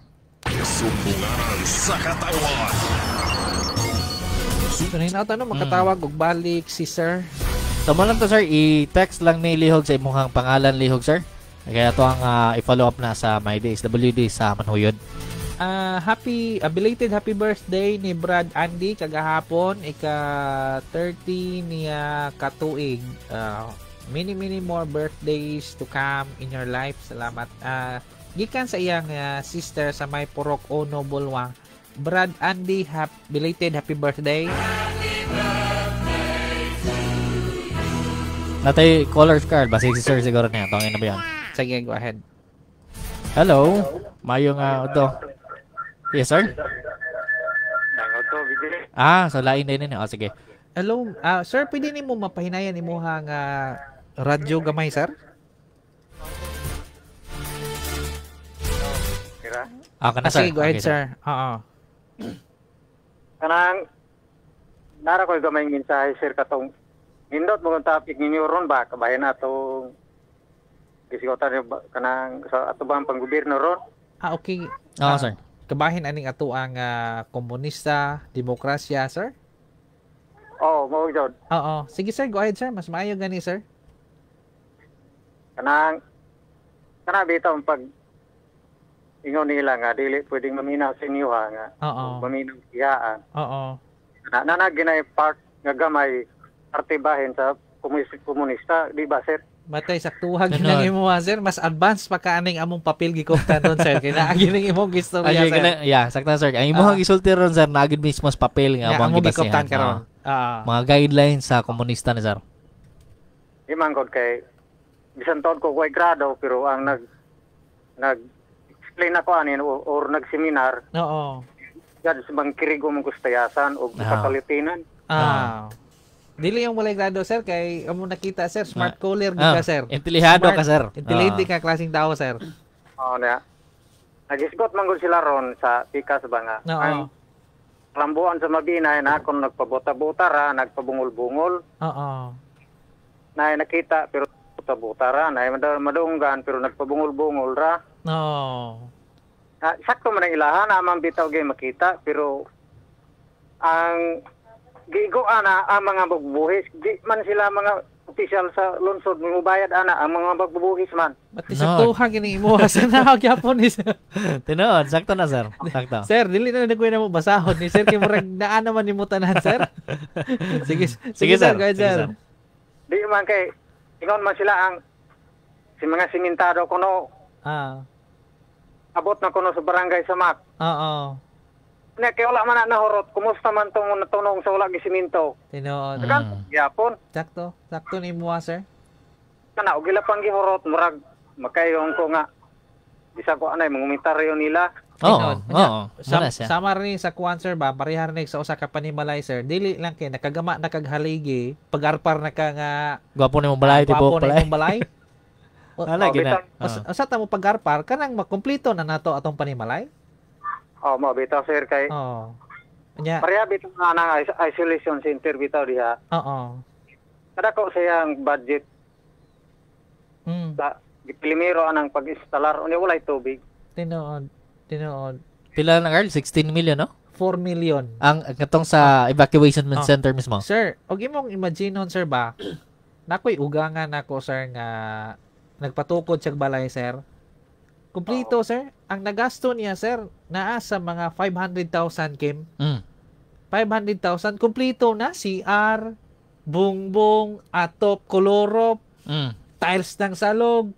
Sumbunganan sa katawan. So, nahinaw tanong, makatawag og balik si sir. So mo lang to, sir, i-text lang ni Lihog sa imong pangalan, Lihog, sir. Kaya to ang i-follow up na sa my DSWD sa Manhuyod. Happy belated happy birthday ni Brad Andy kagahapon, ika 30 niya katuig. Many many more birthdays to come in your life. Salamat. Gikan sa iyang sister sa may Purok Uno, Bulwang. Brad Andy, belated happy birthday. Natay caller's card basig si sir siguro niya. Tawagin na ba yan? Sige, go ahead. Hello. Mayo nga do. Yes, sir. Ah, so lain din ini. Oh, sige. Hello, sir, pwede nimo mapahinayan imuha nga radyo gamay, sir? Ah, kana sir. Sige, go ahead, Okay, sir. Oo. Kanang nara ko'y gamay mensahe sir katong nindot mo topic ninyo ron ba kabayan atong gisigotan niyo ba kanang sa ato ba ang panggobyerno ron? Ah, okay. Oo, sir. Kabahin aning ato ang komunista, demokrasya, sir? Oh, mao jud. Oo. Sige, sir, go ahead, sir. Mas maayo gani, sir. Kanang kana bitaw ang pag ingon nila nga dili pwedeng maminaw sa inyo ha nga Oo. maminaw siyaan. Oo. Na na ginay part nga gamay parte bahin sa komunista, di ba sir? Matay saktuhag Ganon. nang imo ha, sir. Mas advance pa ka aning among papel gikoptan ron, sir. Kay naa gining imong istorya, Ay, sir. kana, yeah, sakto sir. Ang imong gisulti ron sir, naagid mismo sa papel nga Nga among among gibasihan. gikoptan karon. Oo. Ah. Mga guidelines sa komunista ni sir. Di man gud kay bisan taon ko way grado pero ang nag nag explain ako anin or nag-seminar Oo. gad sa bang kirigo mong gustayasan o kakalitinan. Ah. Dili yung walay grado, sir, kay amo nakita, sir, smart caller gid ka, sir. Intelihado ka, sir. Intelihente ka klaseng tao, sir. Oo na. Nagisgot man gud sila ron sa pikas ba nga. Oo. Ang lambuan sa Mabinay na kung nagpabuta-buta ra, nagpabungol-bungol, Oo. na nakita pero buta-buta ra, na madunggan pero nagpabungol-bungol ra. Oo. Ah, sakto man ang ilahan, amang bitaw gay makita pero ang gigo ana ang mga magbubuhis, di man sila mga opisyal sa lungsod mubayad ana ang mga magbubuhis man. Matay saktuhag gini imo sa naog gyapon ni sir. Tinuod, sakto na sir. Sakto. Sir, dili na nagkuha na mo basahon ni sir kay murag naa naman nimo tanan, sir. Sige, sige, sir, go ahead, Sige, sir. sir. Di man kay ingon man sila ang si mga simintado kuno abot na kuno sa barangay Samak. Oo. Na kay wala man na nahurot, kumusta man tong natunong sa wala gisiminto. Tinuod. Gyapon. Sakto, sakto ni mo, sir. Kana og ila pang gihurot murag makayong ko nga bisa ko anay mangumentaryo nila. Oo, Tinuod. oo. Sam, Muna siya. sama rin sa kuan, sir, ba parehar ni sa usa ka panimalay, sir. Dili lang kay nakagama na kag haligi, pagarpar na ka nga Gwapo ni mong balay, gwapo tibok na balay. imong balay. Wala, Oh, gina. bitaw. Usa ta mo pagarpar kanang makumpleto na nato atong panimalay. Oh, mo bitaw sir kay Oo. Nya, pareha bitaw nga nang isolation center bitaw diha. oo. Kada ko siyang budget sa gipilimiro anang pag-instalar unya walay tubig. Tinuod. Tinuod. Pila na Carl? 16 million, no? 4 million. Ang katong sa evacuation center mismo. Sir, og imong imagineon sir ba? Nakoy ugangan nako sir nga nagpatukod siya balay sir. Kumplito sir. Ang nagasto niya sir naa sa mga 500,000 Kim. 500,000 kumplito na CR, bungbong, atop, kolorop, tiles ng salog.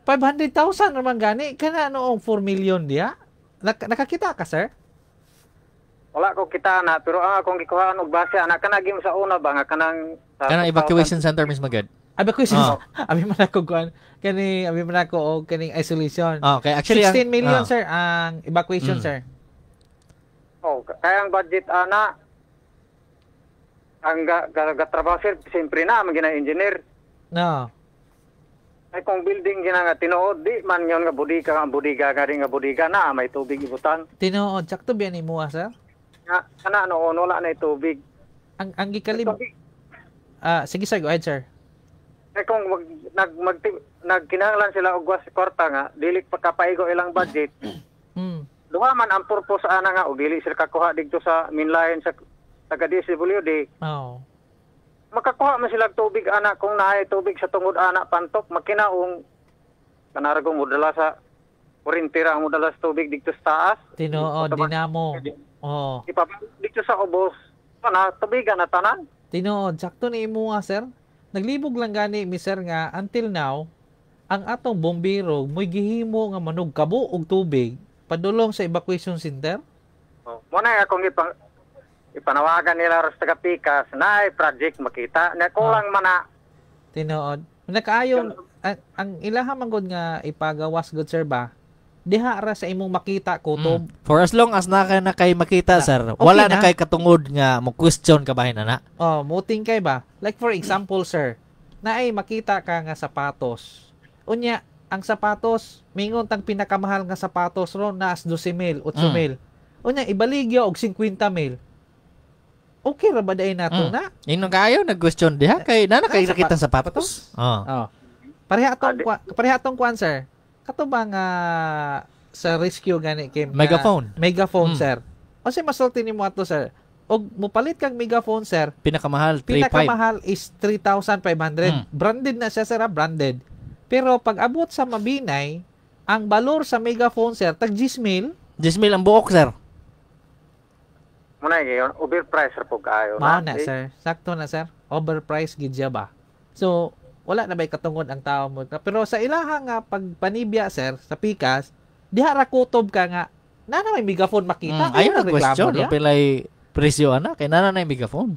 500,000 naman gani kana noong 4 million diya. Nakakita ka sir? Wala ko kita na pero ang akong gikuhaan og base ana kana gyud sa una ba nga kanang sa Kanang evacuation center mismo gud. Abi ko abi man ako kuan kani abi man ako og kaning isolation. Ah, okay. Actually, 16 million sir ang evacuation sir. Oh, kaya ang budget ana ang gatrabaho sir siyempre na ang gina engineer. No. Ay kung building gina nga tinuod di man yon nga bodega ang bodega nga di nga bodega na may tubig ibutang. Tinuod sakto biya ni mo sir? Nga kana noon wala na tubig. Ang gikalib sige sir, go ahead sir. Ay kung mag, nag mag nagkinahanglan sila og was kwarta nga dili pa kapaigo ilang budget. Duha man ang purpose ana nga og dili sila kakuha didto sa mainline sa taga DSWD. Oo. Makakuha man sila og tubig ana kung naay tubig sa tungod ana pantok makinaong kanaragong modala sa kuryente ra ang modala sa tubig didto sa taas. Tinuod dinamo. Oo. Ipabalik didto sa ubos kana tubigan na tanan. Tinuod sakto ni imo sir. Naglibog lang gani mi sir nga until now Ang atong bombero mo'y gihimo nga manog kabo og tubig padulong sa evacuation center. Oh, mo na akong ipanawagan nila ros taga Pikas na ay project makita na kulang man na. Tinuod. Nakaayon ang ilaha man gud nga ipagawas gud sir ba. Diha ra sa imong makita kutob. For as long as na ka na kay makita, sir, okay wala na na. kay katungod nga mo question ka bahin na. Oh, muting kay ba? Like for example, sir, naay makita ka nga sapatos. Unya, ang sapatos, mingon tang pinakamahal nga sapatos ron naas 12,000, 8,000. Unya ibaligya og 50,000. Okay ra ba day nato na? Inong kaayo nag-question diha kay na na kay nakita sa sapatos. Oh. Oh. Pareha atong kwan, sir. Kato ba nga sa rescue gani Kim? Nga Megaphone. Megaphone, sir. O si masulti nimo ato, sir. Og mopalit kag megaphone, sir. Pinakamahal 3.5. Pinakamahal is 3,500. Branded na siya, sir, branded. Pero pag abot sa Mabinay, ang balor sa megaphone, sir, tag 10,000. 10,000 ang buok, sir. Muna gyud overprice ra pug kaayo. Mao na, sir. Sakto na, sir. Overpriced gid siya ba? So, wala na ba'y katungod ang tao mo. Pero sa ilaha nga pagpanibya, sir, sa pikas, diha ra kutob ka nga, na na may megaphone makita. Ayaw na reklamo question. diha. Pilay presyo ana kay nana na yung megaphone.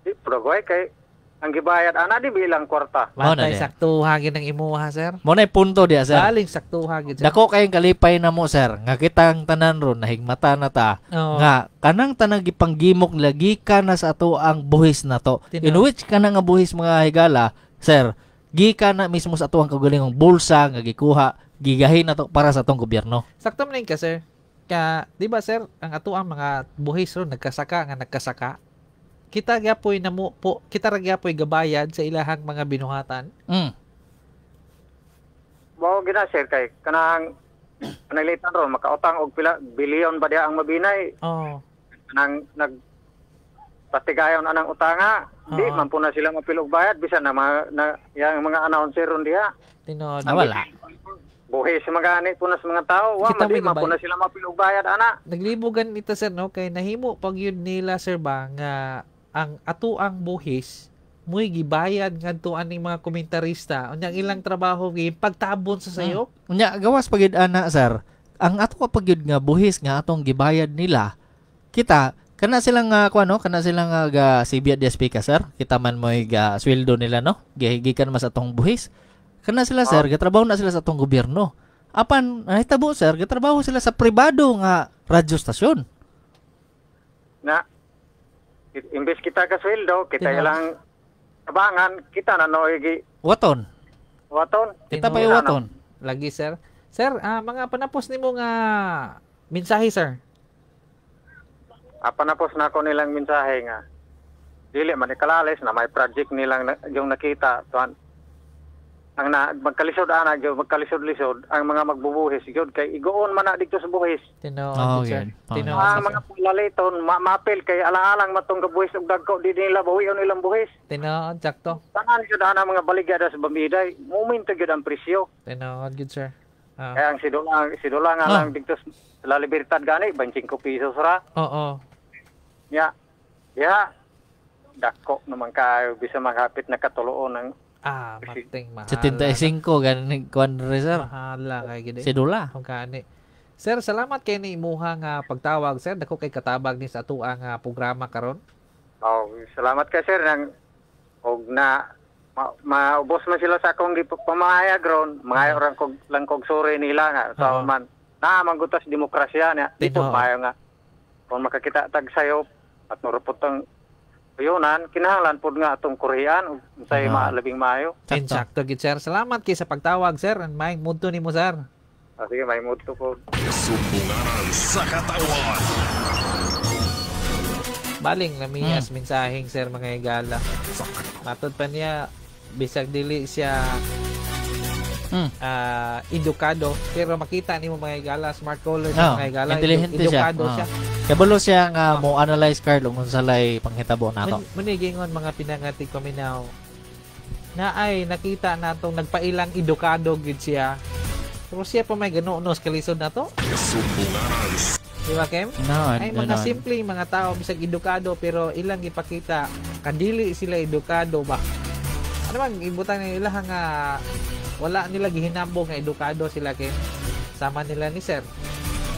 Di progoy kay ang gibayad ana di bilang kwarta. Mao na Bantay diha. saktuha gid ang imuha, sir. Mo na punto diha, sir. Galing saktuha gid, sir. Dako kayong kalipay na mo, sir, nga kitang tanan ron nahigmata na ta. Oo. Nga kanang tanang gipanggimok nila gikan na sa ato ang buhis na to. Tinuod. In which kanang nga buhis mga higala, sir, gikan na mismo sa ato ang kaugalingong bulsa nga gikuha, gigahin na to para sa atong gobyerno. Sakto man ka, sir. Ka, di ba, sir, ang ato ang mga buhis ron nagkasaka nga nagkasaka. Kita gyapoy namo po, kita ra gyapoy gabayad sa ilahang mga binuhatan. Mao gina sir kay kanang pananglitan ron makautang og pila bilyon ba diha ang Mabinay. Oh. Kanang nag patigayon anang utanga, di man po na sila mapilog bayad bisan na mga na, yang mga announcer ron diha. Tinuod. Ah, wala. Buhis mga gani po na sa mga tao, wa Kita man di may man po gabay. na sila mapilog bayad ana. Naglibogan ito, sir, no, kay nahimo pag yun nila, sir, ba nga ang ato ang buhis mo'y gibayad ngadto aning mga komentarista. Unya ang ilang trabaho gi pagtabon sa sayop. Unya gawas pagid ana, sir. Ang ato ka pagyud nga buhis nga atong gibayad nila, kita kana silang nga kuan no, kana silang nga ga sibya DSP ka, sir. Kita man mo'y ga sweldo nila no, gikan mas atong buhis. Kana sila, sir, gatrabaho na sila sa atong gobyerno. Apan nahitabo, sir, gatrabaho sila sa pribado nga radyo stasyon. Na imbes kita ka sweldo, kita Tinuod. ilang tabangan, kita na no gi Waton. waton. Kita pa yung waton. Lagi, sir. Sir, mga panapos nimo nga mensahe, sir. Apanapos na ako nilang mensahe nga dili man ikalalis na may project nilang yung nakita tuan ang na magkalisod ana gyud magkalisod-lisod ang mga magbubuhis gyud kay igoon man na didto sa buhis. Tinuod, Oh, sir. yun. Oh, Tinuod, Ang sir. mga laliton mapil kay alang-alang matong kabuhis og dagko di nila bawion ilang buhis. Tinuod, sakto. Tanan gyud ana mga baligya sa Bamiday, momento gyud ang presyo. Tinuod gyud, sir. Kaya ang sidula nga lang didto sa La Libertad gani 25 pesos ra. Oo. Ya. Ya. Dako naman kayo bisa maghapit na katuloon ng Mating mahal. 75 ganin kuan re, sir. Mahala kay gid. Sidula. Kung kani. Sir, salamat kay ni imuha nga pagtawag, sir. Dako kay katabag ni sa atoa nga programa karon. Oh, salamat kay sir nang og na maubos man sila sa akong gipamahayag ron, mangayo ra kog lang kog sorry nila nga sa man. Na manggutas demokrasya niya. Di po Tinuod. maayo nga. Kung makakita tag sayo at nurupot ang uyunan, kinahanglan pod nga atong kurian ug unsay labing maayo. Insakto gid, sir. Salamat kay sa pagtawag, sir. And maayong mudto nimo, sir. Sige, may mudto po. Sumbunganan sa katawan. Baling lamiyas mensaheng, sir, mga higala. Matod pa niya bisag dili siya edukado, pero makita nimo mga higala, smart caller siya, Oh, mga higala, intelihente siya. edukado siya. Kabalo siya nga mo analyze Carl kung unsa lay panghitabo nato. Munigingon mga pinangatig paminaw na ay nakita natong nagpailang edukado gid siya. Pero siya pa may ganunos kalisod nato. Sumbunganan Di ba, Kem? No, Ay mga simple mga tao bisag edukado pero ilang gipakita kadili sila edukado ba. Ano bang ibutang nila nga Wala nila gihinambog nga edukado sila kay sama nila ni sir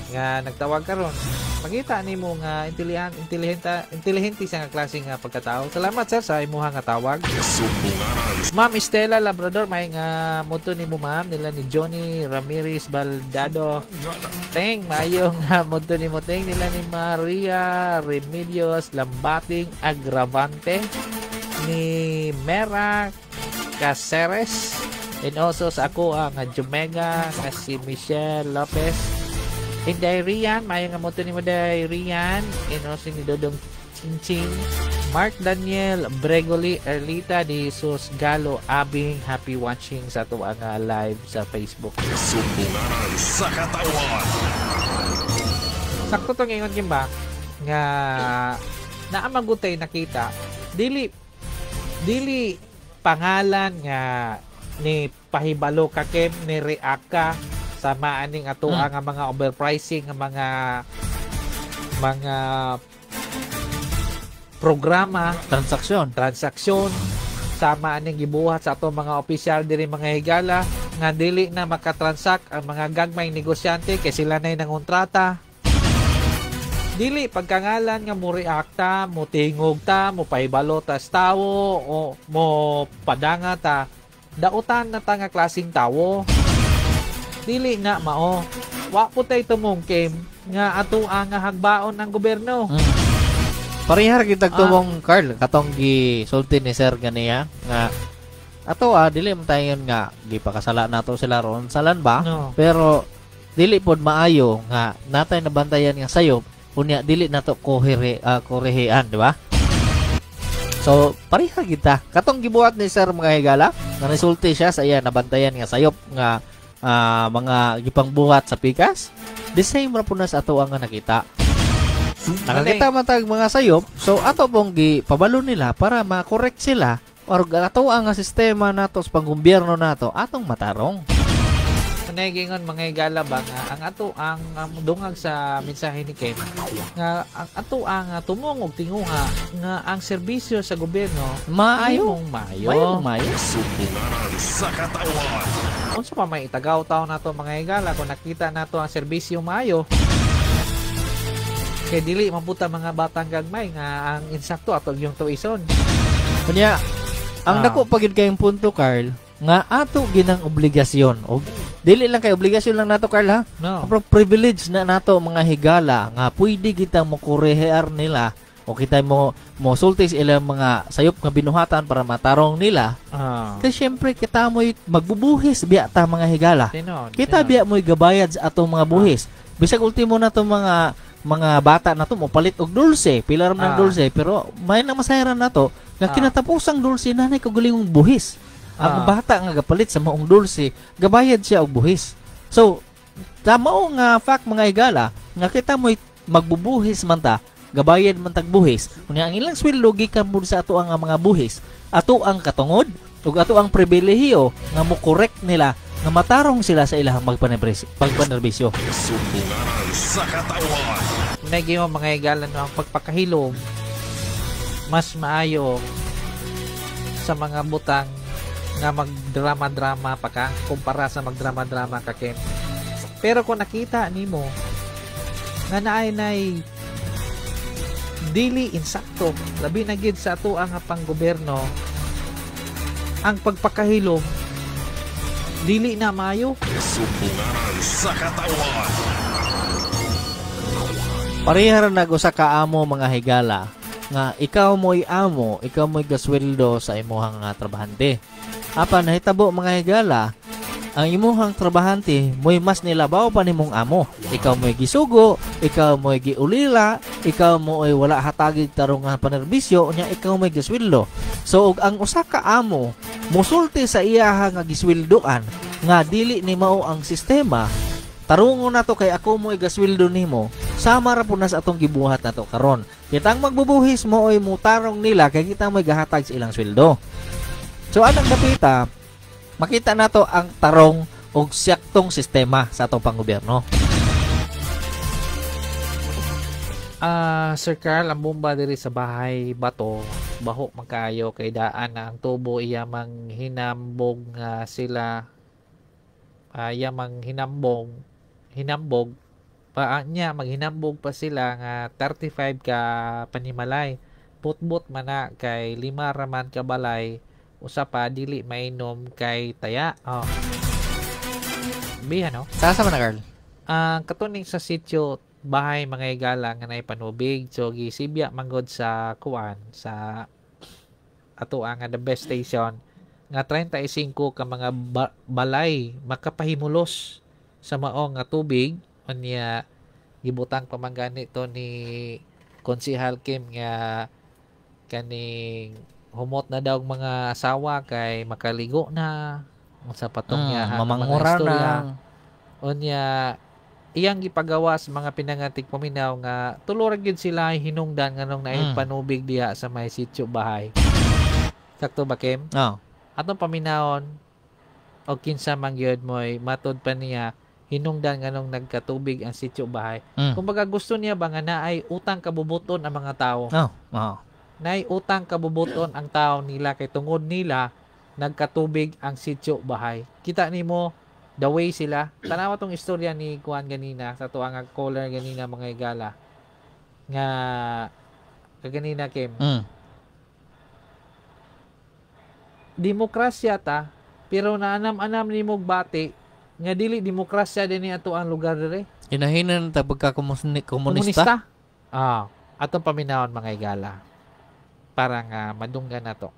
nga nagtawag karon. Makita nimo nga intelihente sa nga klase nga pagkatao. Salamat sir sa imuha nga tawag. Ma'am Estela Labrador, may nga moto nimo ma'am, nila ni Johnny Ramirez Baldado. Teng, maayong nga moto nimo teng, nila ni Maria Remedios Lambating Agravante, ni Mera Caceres, and also sa ako ang Jumega nga si Michelle Lopez. Inday Rian, maayong nga moto nimo Day Rian, and also ni Dodong Chingching, Mark Daniel Bregoli, Erlita de Jesus Galo Abing, happy watching sa ato ang live sa Facebook. Sumbunganan sa katawan. Sakto tong ingon kim ba nga naamagutay nakita dili pangalan nga ni pahibalo ka kem ni react ka sa maaning ato ang mga overpricing nga mga programa, transaksyon sama aning gibuhat sa ato mga opisyal diri mga higala nga dili na makatransak ang mga gagmay negosyante kay sila nay nangontrata. Dili pagkangalan nga mo reacta, mo tingog ta, mo pahibalo ta sa tawo o mo padanga ta, dautan na ta nga klaseng tawo. Dili na mao. Wa po tay tumungkim nga ato ang hagbaon ang gobyerno. Parehar kitag tumong Carl katong gisulti ni sir ganiya nga ato dili man tayon nga gipakasala nato sila ron salan ba? No. Pero dili pod maayo nga natay nabantayan nga sayop unya dili nato korehean, di ba? So pareha kita katong gibuhat ni sir mga higala nga resulti siya sa iya nabantayan nga sayop nga mga gipangbuhat sa pikas, the same ra pud na sa ato ang nga nakita. Nakakita man tag mga sayop, so ato pong gipabalo nila para ma-correct sila or ato ang sistema nato sa panggobyerno nato atong matarong. Naigingon mga higala ba nga ang ato ang dungag sa mensahe ni Ken nga ang ato ang tumong og tinguha nga ang serbisyo sa gobyerno maayo maayo. Maayo. Sumbunganan sa katawan. Unsa pa may itagaw taw nato mga higala kung nakita nato ang serbisyo maayo? Kay dili maputa mga batang gagmay nga ang insakto atog yung tuison. Kunya, ang dako pa gid kayong punto Carl nga ato ginang obligasyon og dili lang kay obligasyon lang nato Carl ha. No. Pero privilege na nato mga higala nga pwede kitang mokorehear nila o kita mo mosulti sa ilang mga sayop nga binuhatan para matarong nila. Kasi syempre kita mo'y magbubuhis biya ta mga higala. Tinon, kita biya mo'y gabayad sa atong mga buhis. Bisag ultimo na to mga bata na to mo palit og dulse, pila ra man ang dulse pero may nang masayran nato nga kinatapusang dulse nanay kagulingong buhis. Ang bata nga gapalit sa maong dulse, gabayad siya og buhis. So, mao nga fact mga higala nga kita mo'y magbubuhis man ta, gabayad man tag buhis. Unya ang ilang sweldo gikan pud sa ato ang mga buhis. Ato ang katungod ug ato ang pribilehiyo nga mo correct nila nga matarong sila sa ilang pagpanerbisyo. Sumbunganan sa katawan. Naging mga higala no, ang pagpakahilom mas maayo sa mga butang nga magdrama-drama pa ka kumpara sa magdrama-drama ka Ken. Pero kung nakita nimo nga naay nay dili insakto labi na gid sa ato ang panggobyerno ang pagpakahilom dili na maayo. Sumbunganan sa katawan. Parehara nag usa ka amo mga higala nga ikaw mo'y amo, ikaw mo'y gasweldo sa imuhang trabahante. Apan nahitabo mga higala, ang imuhang trabahante mo'y mas nilabaw pa nimong amo. Ikaw mo'y gisugo, ikaw mo'y giulila, ikaw mo'y wala hatagig tarong nga panerbisyo, unya ikaw mo'y gisweldo. So og ang usa ka amo mosulti sa iyaha nga gisweldoan nga dili ni mao ang sistema, tarungon nato kay ako mo'y gasweldo nimo, sama ra pud na sa atong gibuhat nato karon. Kitang magbubuhis mo oy mutarong nila kay kita mo'y gahatag sa ilang sweldo. So anang dapita, makita nato ang tarong og siyaktong sistema sa atong panggobyerno. Sir Carl, ang bomba diri sa bahay bato, baho man kaayo kay daan na ang tubo iya mang hinambog nga sila Yamang hinambog pa niya, maghinambog pa sila nga 35 ka panimalay. Putbot man na kay 5 raman ka balay, usa pa dili mainom kay taya. Oh. Biha no? Sasa man na, Carl? Ang katuning sa sitio bahay mga higala nga naipanubig. So gisibya manggod sa kuan sa ato ang the best station nga 35 ka mga balay makapahimulos sa mao nga tubig. Unya gibutang pa man gani to ni Konsihal Kim nga kaning humot na daw ang mga asawa kay makaligo na unsa patong niya ha, Mamangura mga istorya. na. Unya iyang gipagawa sa mga pinangatik paminaw nga tulo ra gyud sila hinungdan nganong naipanubig diha sa may sitio bahay. Sakto ba, Kim? Oh. Atong paminawon o kinsa man gyud mo'y matod pa niya hinungdan nganong nagkatubig ang sitio bahay. Kumbaga gusto niya ba nga naay utang kabubuton ang mga tao? Oh. Oh. Naay utang kabubuton ang tao nila kay tungod nila nagkatubig ang sitio bahay. Kita nimo the way sila. Tanawa tong istorya ni Kuan ganina sa tuang nga caller ganina mga higala nga kaganina, Kim. Demokrasya ta pero naanam-anam nimo og bati nga dili demokrasya dinhi ato ang lugar dire. Hinahinan ta pagka komunista. Ah, atong paminawon mga higala para nga madunggan nato.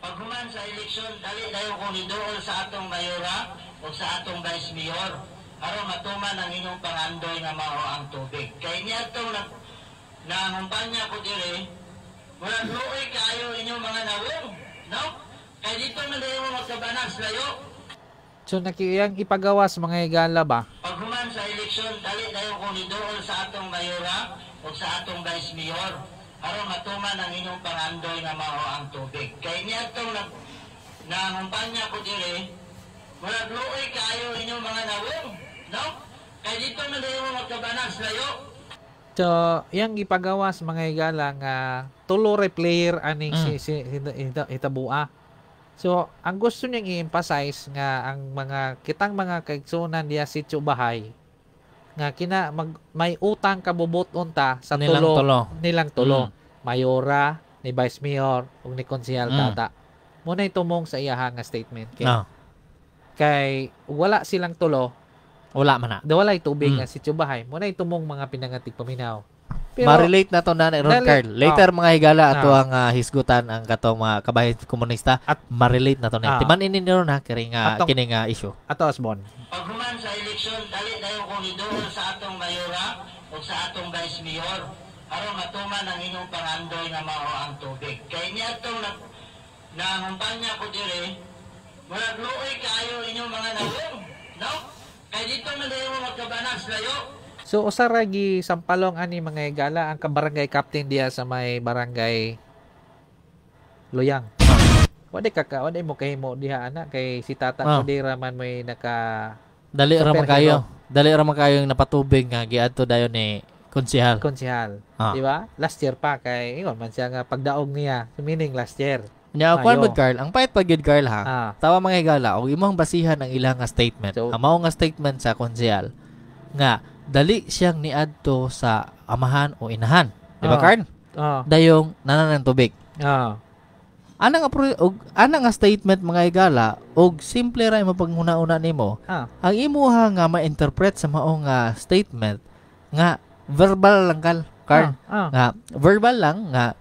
Paghuman sa eleksyon, dali dayon kong niduol sa atong mayora o sa atong vice mayor aron matuman ang inyong pangandoy nga mao ang tubig. Kay niadtong nangumpanya ko dire, murag luoy kaayo inyong mga nawong, no? Kay dito man dayon mo magkabanag sa layo. So nakiyang ipagawa sa mga higala ba? Paghuman sa eleksyon, dali dayon kong niduol sa atong mayora o sa atong vice mayor aron matuman ang inyong pangandoy nga mao ang tubig. Kay niadtong nangumpanya ko dire, murag luoy kaayo inyong mga nawong, no? Kay dito man dayon mo magkabanag sa layo. So, yang ipagawa sa mga higala nga tulo re player aning si hitabua. So, ang gusto niyang i-emphasize nga ang mga kitang mga kaigsunan diha sitio bahay nga kina may utang kabubuton ta sa nilang tulo, tulo. Nilang tulo. Mayora, ni Vice Mayor ug ni Konsehal Tata. Mo nay tumong sa iyaha nga statement kay, kay wala silang tulo, wala man na. Walay tubig ang sitio bahay. Mo nay tumong mga pinangatig paminaw. Pero, ma-relate na to na ron, Carl. Later mga higala ato ang hisgutan ang katong mga kabahin komunista At ma-relate na to na. Timan ini ron ha kini nga kini nga issue. Ato Osbon. Paghuman sa eleksyon, dali dayon kong niduol sa atong mayora o sa atong vice mayor aron matuman ang inyong pangandoy nga mao ang tubig. Kay niadtong nangumpanya ko dire, murag luoy kaayo inyong mga nawong, no? Kay dito man dayon mo magkabanag sa layo. So usa ra gi sampalong ani mga higala ang kabarangay captain diha sa may barangay Luyang. Wala ka ka, wala mo kahimo diha ana kay si Tata ko dira man may naka dali ra man kayo. Dali ra man kayo yung napatubig nga giadto dayon ni konsehal. Konsehal. Di ba? Last year pa kay ingon man siya nga pagdaog niya, so meaning last year. Nya kuan bod Carl, ang payat pag gyud Carl ha. Tawa mga higala og imong basihan ang ilang nga statement. So, ang mao nga statement sa konsehal nga dali siyang niadto sa amahan o inahan. Di ba, Carl? Dayong nanan ng tubig. Ana nga ana nga statement mga higala og simple ra imong panghuna-una nimo. Ang imuha nga ma-interpret sa mao nga statement nga verbal lang Carl. Nga verbal lang nga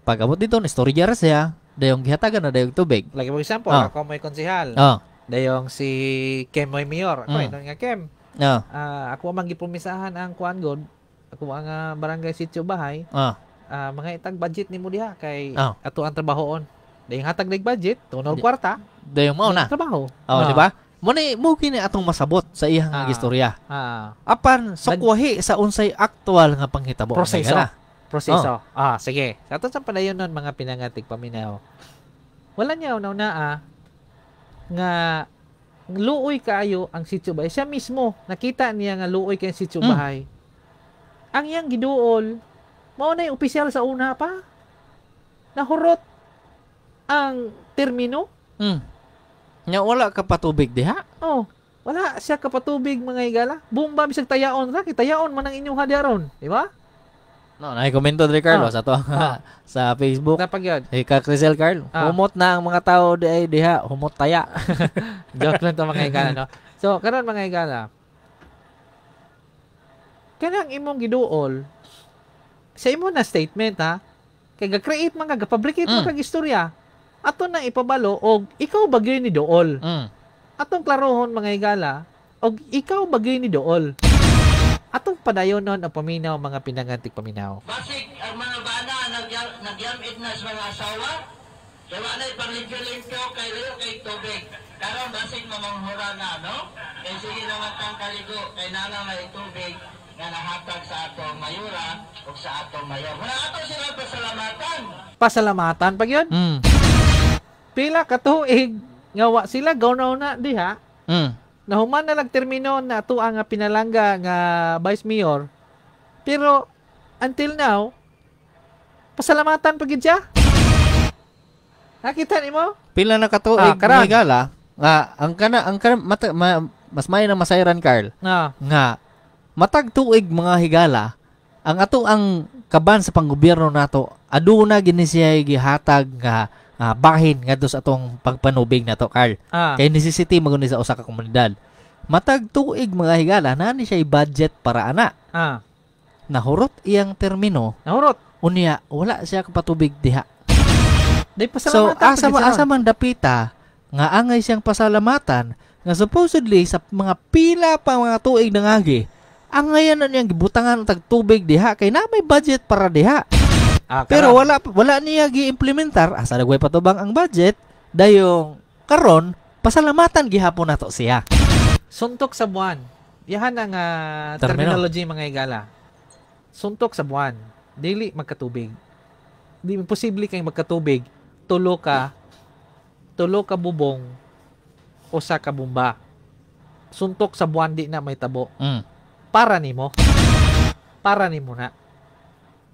pag abot dito ni storya ra siya dayong gihatagan na dayong tubig. Like for example, ako may konsehal. Dayong si Kem may mayor. Ako nga Kem. Ako ang gipromisahan ang kuan god. Ako ang barangay sitio bahay. Mga itag budget nimo diha kay ato ang trabahoon. Dayong hatag nig budget, tunol kwarta. Dayong mao na. Trabaho. Oh, di ba? Mo ni mo kini atong masabot sa iyang istorya. Apan sukwahi sa unsay aktual nga panghitabo. Proseso. Proseso. Sige. Sa ato sa padayon nun mga pinangatig paminaw. Wala niya una-una nga luoy kaayo ang sitio bahay. Siya mismo nakita niya nga luoy kay sitio bahay. Ang iyang giduol mao na yung opisyal sa una pa. Nahurot ang termino. Nya wala ka patubig diha. Oh, Wala siya kapatubig mga higala. Bomba bisag tayaon ra, kitayaon man ang inyong hadiaron, di ba? No, nakikomento dre Carlo sa to sa Facebook. Napag yun. Eh, ka Crisel Carl, humot na ang mga tao di ay diha, humot taya. Joke lang to mga higala, no? So, karon mga higala, kanang imong giduol sa imo na statement ha, kay ga-create man ka, ga-fabricate man kag istorya, ato na ipabalo og ikaw ba gyud ni duol. Atong klarohon mga higala, og ikaw ba gyud ni duol. Atong padayonon ang paminaw mga pinangantik paminaw. Basig ang mga bana nagyamit na sa mga asawa. Kaya wala panglimpyo-limpyo kay layo kay tubig. Karon basig mamanghura na, no? Kay sige naman tang kaligo kay nana may tubig nga nahatag sa atong mayura o sa atong mayor. Wala ato sila pasalamatan. Pasalamatan pag yun. Pila ka tuig nga wa sila gawnaw na diha. Nahuman na lang termino na ato ang pinalangga nga vice mayor. Pero until now pasalamatan pag yun siya. Nakita nimo? Pila na katuig mga higala nga ang kana mata, mas may na masayran Carl. Nga matag tuig mga higala ang ato ang kaban sa panggobyerno nato aduna gini siya gihatag nga bahin ngadto sa atong pagpanubig nato Carl. Kay necessity man gud sa usa ka komunidad. Matag tuig mga higala naa ni siya budget para ana. Nahurot iyang termino. Nahurot. Unya wala siya kapatubig diha. Day So pasalamatan. asa man dapita nga angay siyang pasalamatan nga supposedly sa mga pila pa mga tuig nangagi angayan na niyang gibutangan og tagtubig diha kay na may budget para diha. Pero wala niya gi-implementar asa nagway patubang ang budget dayong karon pasalamatan gihapon nato siya. Suntok sa buwan. Yahan ang terminology mga higala. Suntok sa buwan. Dili magkatubig. Di imposible kay magkatubig tulo ka bubong usa ka bomba. Suntok sa buwan di na may tabo. Para nimo. Para nimo na.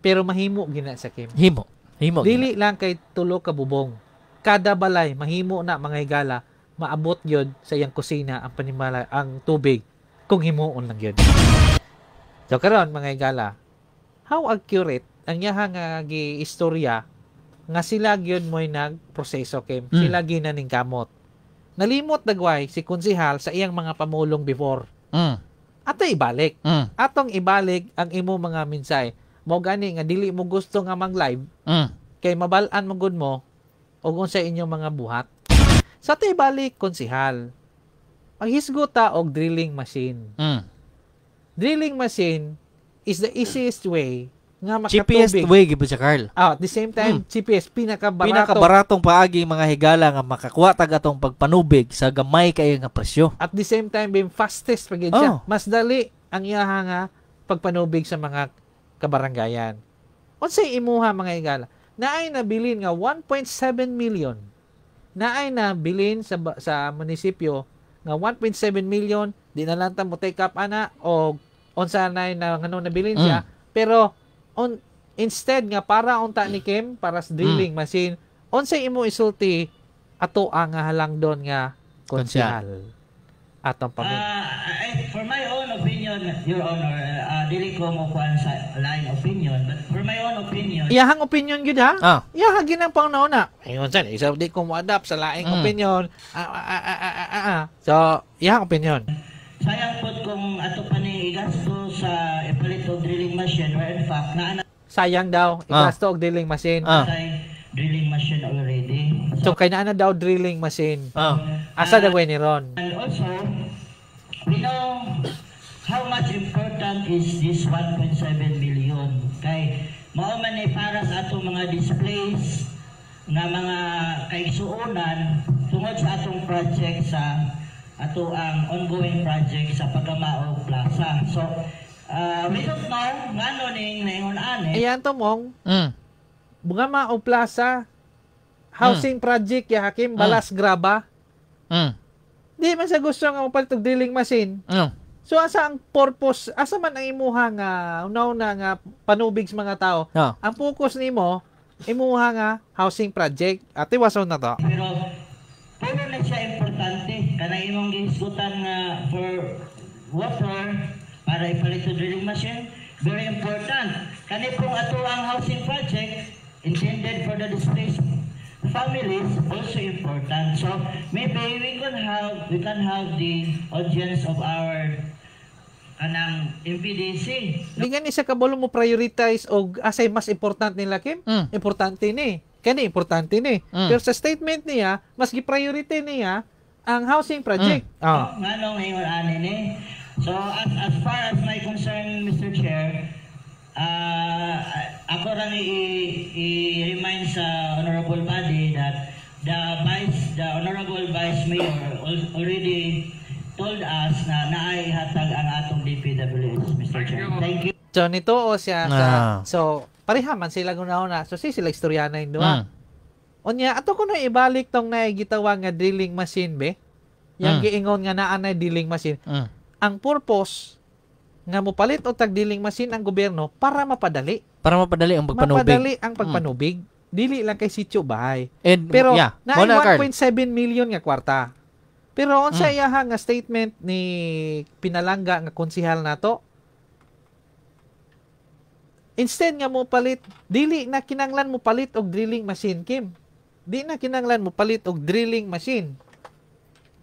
Pero mahimo gina sa Kim. Himo. Dili lang kay tulo ka bubong. Kada balay mahimo na mga higala, maabot gyud sa iyang kusina ang panimala ang tubig kung himuon lang gyud. So karon mga higala, how accurate ang iyaha nga giistorya nga sila gyud mo'y nagproseso Kim. Sila ginaning kamot. Nalimot dagway si konsehal sa iyang mga pamulong before. Ato ibalik. Atong ibalik ang imo mga minsay. Mo gani nga dili mo gusto nga mag-live kay mabal-an mo gud mo og unsa inyong mga buhat. Sa ato ibalik konsehal. Maghisgot ta og drilling machine. Drilling machine is the easiest way nga makatubig. Cheapest way gyud siya Carl. At the same time, cheapest, pinakabarato. Pinakabaratong paagi mga higala nga makakuha tag atong pagpanubig sa gamay kayo nga presyo. At the same time, being fastest pag siya. Mas dali ang iyaha nga pagpanubig sa mga kabaranggayan. Unsay imuha mga higala? Naay nabilin nga 1.7 million. Naay nabilin sa munisipyo nga 1.7 million, di na lang ta mo take up ana o unsa nay na ngano nabilin siya, pero on instead nga para unta ni Kim para sa drilling machine, unsay imo isulti ato ang halang doon nga konsehal atong pamin. For my own opinion, Your Honor, dili ko mo kuan sa line opinion, but for my own opinion, Iyahang opinion gyud ha. Iyahang ginang panguna-una. Ayun san, isa di ko mo adapt sa laing opinion. So, iyahang opinion. Sayang pod kung ato pa ning igasto sa ipalit og drilling machine where in fact naa na sayang daw igasto og drilling machine. Drilling machine already. So kay naa na daw drilling machine. Asa daw ni ron? And also, we know how much important is this 1.7 million. Kay mao man ni para sa atong mga displays nga mga kaigsuonan tungod sa atong project sa ato ang ongoing project sa Pagkamao Plaza. So, we don't know ngano ning naingon ani. Ayan to mong. Bunga Plaza housing project ya Hakim Balas Graba. Di man sa gusto nga mopalit og drilling machine. So asa ang purpose, asa man ang imuha nga una-una nga panubig sa mga tao? Ang focus nimo imuha nga housing project. Ate wason na to. Pero puro na siya importante. kanang imong gihisgutan nga for water para ipalit sa drilling machine, very important. Kani pong ato ang housing project intended for the displaced families, also important. So maybe we can have the audience of our kanang MPDC. Di gani sa kabalo mo prioritize og asay mas important nila, Kim. Importante ni. Kani importante ni. Pero sa statement niya, mas gi-priority niya ang housing project. Ah. Nganong ingon ani ni? So as far as my concern, Mr. Chair, ako rang i-remind sa honorable body that the honorable vice mayor already told us na naay hatag ang atong DPWH, Mr. Chair. Thank you. So nito o siya sa so pareha man sila na. So si sila istoryana yung duha. Unya ato ko na ibalik tong naigitawag nga drilling machine be. Yang giingon nga naa na drilling machine. Ang purpose nga mopalit og tag drilling machine ang gobyerno para mapadali. Para mapadali ang pagpanubig. Mapadali ang pagpanubig. Dili lang kay sitio bahay. And, Pero yeah, na mao na, Carl. 1.7 million nga kwarta. Pero unsa iyaha nga statement ni Pinalangga nga konsihal nato? Instead nga mo palit, dili na kinanglan mo palit og drilling machine, Kim. Di na kinanglan mo palit og drilling machine.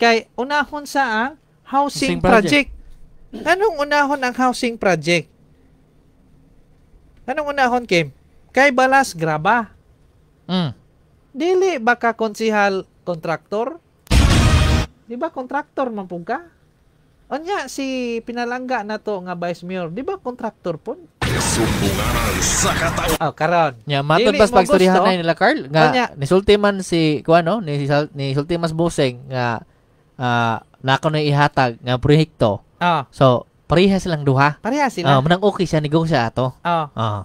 Kay unahon sa ang housing Housing project. project. Anong unahon ang housing project? Anong unahon, Kim? Kay balas graba. Dili ba ka konsihal kontraktor? Di ba kontraktor man pud ka? Unya si Pinalangga na to nga vice mayor, di ba kontraktor pud? Sumbunganan sa katawan. Oh, karon. Ya, matod Dili pas mo pagstoryahan gusto. na nila, Carl, nga Unya. nisulti man si kuano ni nisulti mas Buseng nga nako na ihatag nga proyekto. So pareha silang duha. Pareha sila. Manang okay siya negosyo ato.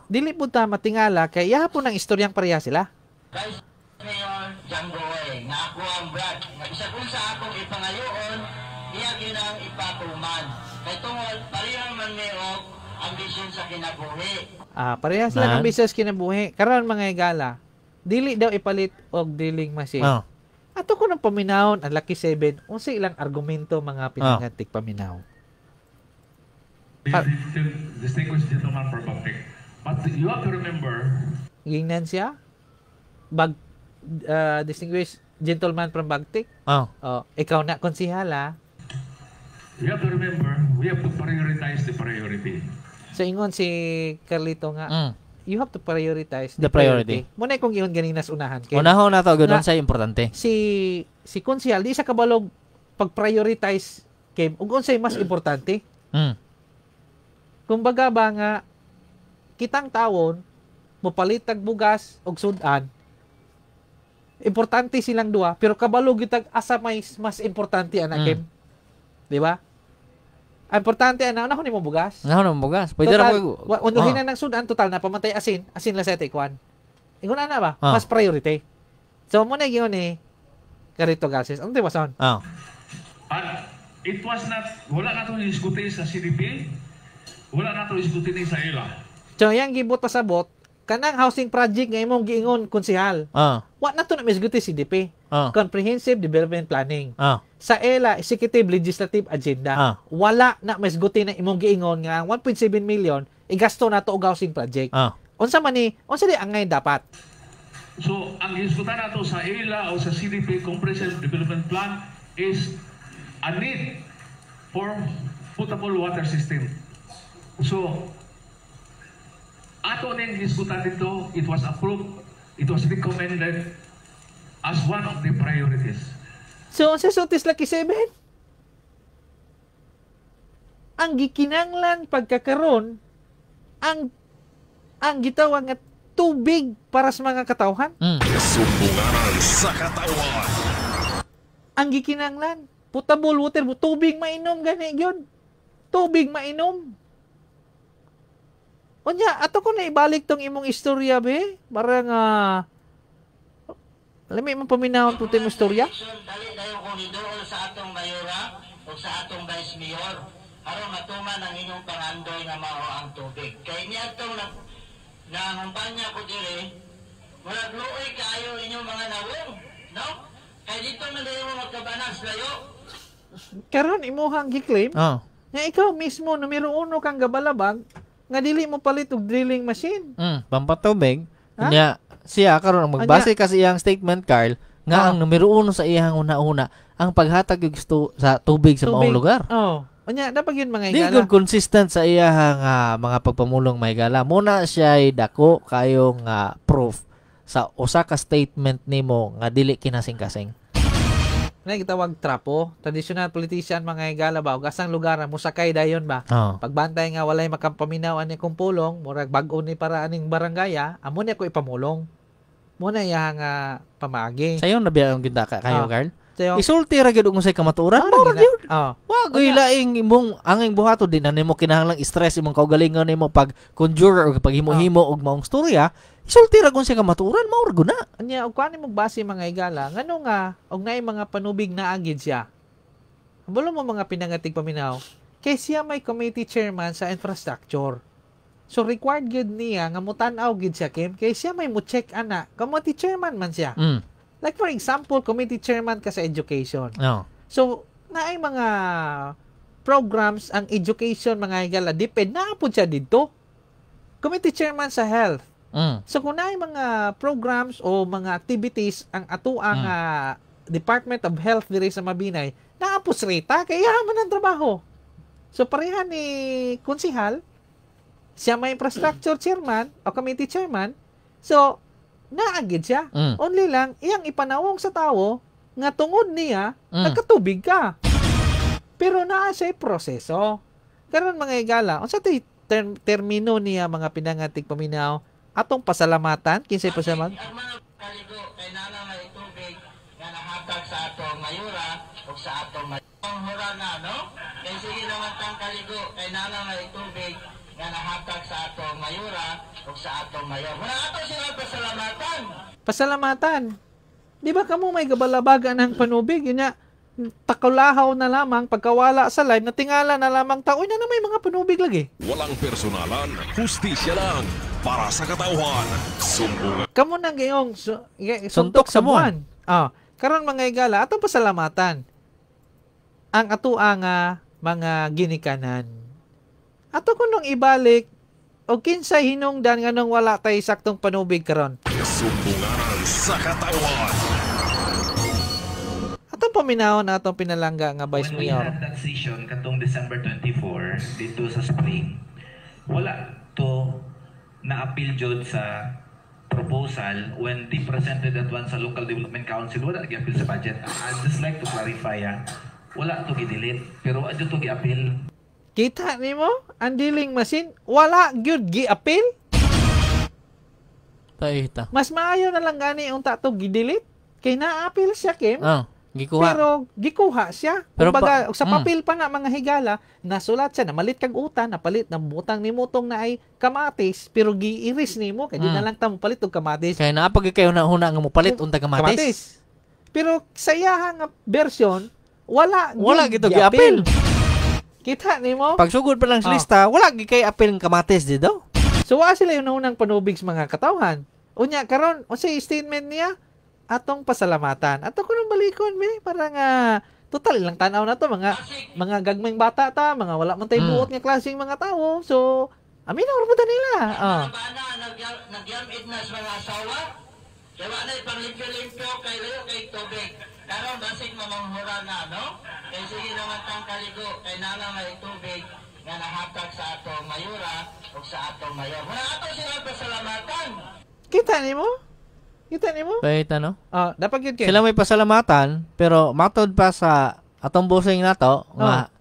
Dili pud ta matingala kay iya po ng istoryang pareha sila. Vice Mayor Django Oy, nga ako ang Brad, nga bisag unsa akong ipangayoon, iya ginang ipatuman. Kay tungod pareha man mi og ambisyon sa kinabuhi. Pareha sila ng Man. business kinabuhi. Karon mga higala, dili daw ipalit og drilling machine. Ato ko ng paminawon ang Lucky 7, unsa ilang argumento mga pinangantik paminaw? Distinguished gentleman for public. But you have to remember, Gingnan siya? Bag distinguished gentleman from Bagtik? Oh, ikaw na konsihal ah. You have to remember, we have to prioritize the priority. So ingon si Carlito nga, you have to prioritize The priority. Muna kung ingon ganina sa unahan. Kay Unahon na to gud Nga- unsay importante. Si si konsihal di sa kabalog pag-prioritize kay ug unsay mas importante. Kumbaga ba nga kitang tawon mopalit tag bugas og sudan, importante silang duha pero kabalo gitag asa may mas importante ana, Kim. Di ba? Ang importante ana, unahon nimo bugas. Unahon nimo bugas. Pwede ra Total, mo unduhin na ng sudan, total na pamatay asin, asin lang sa tikwan. Ingon ana ba? Mas priority. So mo na gyud ni Carito Garces. Ang tiwason? And it was not, wala na itong isguti sa CDP, wala na itong isguti ni sa ILA. So yang gibot pasabot kanang housing project nga imong giingon konsehal. Wa na to na misguti CDP. Comprehensive Development Planning. Sa ELA, Executive Legislative Agenda. Wala na misguti na imong giingon nga ang 1.7 million igasto na to og housing project. Unsa man ni, unsa di angay dapat? So, ang isgutan nato sa ILA o sa CDP, Comprehensive Development Plan, is a need for potable water system. So, ato ning gisgutan dito, it was approved, it was recommended as one of the priorities. So, unsa sultis Lucky 7? Ang gikinanglan pagkakaron ang gitawag nga tubig para sa mga katawhan. Sumbunganan sa katawan. Ang gikinanglan, potable water, tubig mainom gani gyud. Tubig mainom. Unya, ato ko na ibalik tong imong istorya be. Para nga lami man paminawon po imong istorya. Dali dayon kung iduol sa atong mayora o sa atong vice mayor aron matuman ang inyong pangandoy nga mao ang tubig. Kay niadtong na nangumpanya ko diri, murag luoy kaayo inyong mga nawong, no? Kay dito man dili mo magkabanas layo. Karon imuhang gi-claim nga ikaw mismo numero uno kang gabalabag nga dili mo palit og drilling machine. Pampatubig. Ha? Nya siya karon ang magbase kasi iyang statement, Carl, nga ang numero uno sa iyang una-una ang paghatag og sa tubig sa maong lugar. Oh. Unya dapat yun mga Di higala. gud consistent sa iyang mga pagpamulong, mga higala. Muna siya ay dako kayong proof sa usa ka statement nimo nga dili kinasing-kasing. Na gitawag trapo, traditional politician mga higala ba, ug asang lugar musakay dayon ba. Pagbantay nga walay makapaminaw ani kong pulong, murag bag-o ni para aning barangaya, amo ni ako ipamulong. Muna iya nga pamagi. Sayon na biya ang gindaka kayo, Carl? Sayo. Isulti ra gyud kung say kamatuoran, Mao mao ra ra gyud. Wa gyud laing imong anging buhaton, di na nimo kinahanglang stress imong kaugalingon nimo pag conjure o paghimo-himo og maong storya. Isulti ra kung say kamatuoran, mao ra gyud na. Anya og kuan mo base mga higala, ngano nga og naay mga panubig na agid siya. Bulo mo mga pinangatig paminaw, kay siya may committee chairman sa infrastructure. So required gyud niya nga mutan-aw gyud siya Kim, kay siya may mo check ana, committee chairman man siya. Like for example, committee chairman ka sa education. So naay mga programs ang education mga higala, depend na po siya didto. Committee chairman sa health. So kung naay mga programs o mga activities ang atuang Department of Health diri sa Mabinay, naa po rita kay iya man ang trabaho. So pareha ni konsihal, siya may infrastructure chairman o committee chairman. So naagid siya. Only lang iyang ipanawong sa tawo nga tungod niya nagkatubig ka. Pero naa siya proseso. Karon mga higala, unsa to'y termino niya mga pinangatig paminaw? Atong pasalamatan, kinsay pasalamat? Ang mga kaligo kay nana may tubig nga nahatag sa atong mayura ug sa atong mayura na, no? Kay sige naman tang kaligo kay nana may tubig nga nahatag sa atong mayura ug sa atong mayor. Wala ato sila pasalamatan. Pasalamatan. Di ba kamo may gabalabagan ng panubig? Yun nga, takulahaw na lamang pagkawala sa live, natingala na lamang tao, uy na na may mga panubig lagi. Walang personalan, hustisya lang para sa katauhan. Sumbungan. Kamo nang gayong suntok sa buwan. Karon mga higala, atong pasalamatan ang atua nga mga ginikanan. Ato kunong ibalik o kinsay hinungdan nganong wala tay saktong panubig karon. Sumbunganan sa katauhan. Atong paminahon na atong pinalangga nga Vice When we Mayor. had that session katong December 24 dito sa spring, wala to na-appeal jud sa proposal when they presented that one sa Local Development Council, wala gi-appeal sa budget. I'd just like to clarify, wala to gi-delete, pero wa jud to gi-appeal. Kita nimo ang dealing machine wala gyud gi-appeal. Paita. Mas maayo na lang gani unta to gi-delete kay na-appeal siya Kim. Gikuha. Pero gikuha siya. Pero Kumbaga, sa papel pa na mga higala, nasulat siya, namalit kag utan, napalit ng butang ni mutong na ay kamatis, pero giiris nimo kay di na lang ta mopalit og kamatis. Kay naa pag kayo na huna nga mopalit unta kamatis. Kamatis. Pero sa iyaha nga version, wala Wala gyud gito gi-appeal. Kita nimo? Pagsugod pa lang sa lista, wala gi kay appeal ng kamatis dito. So wa sila yung naunang panubig sa mga katawhan. Unya karon unsay statement niya? Atong pasalamatan. Ato ko nang balikon me para nga total ilang tanaw na to mga gagmayng bata ta, mga wala man tay buot nga klaseng mga tawo. So amin na ta nila. Nagyamit na sa mga asawa. Kay wa na'y panglimpyo-limpyo kay layo kay tubig. Karon basig mamanghura na, no? Kay sige naman tang kaligo kay nana may tubig nga nahatag sa atong mayura ug sa atong mayor. Wala ato sila pasalamatan. Kita nimo? Kita nimo? Pahita, no? Dapat yun kay. Sila may pasalamatan, pero matod pa sa atong busing nato nga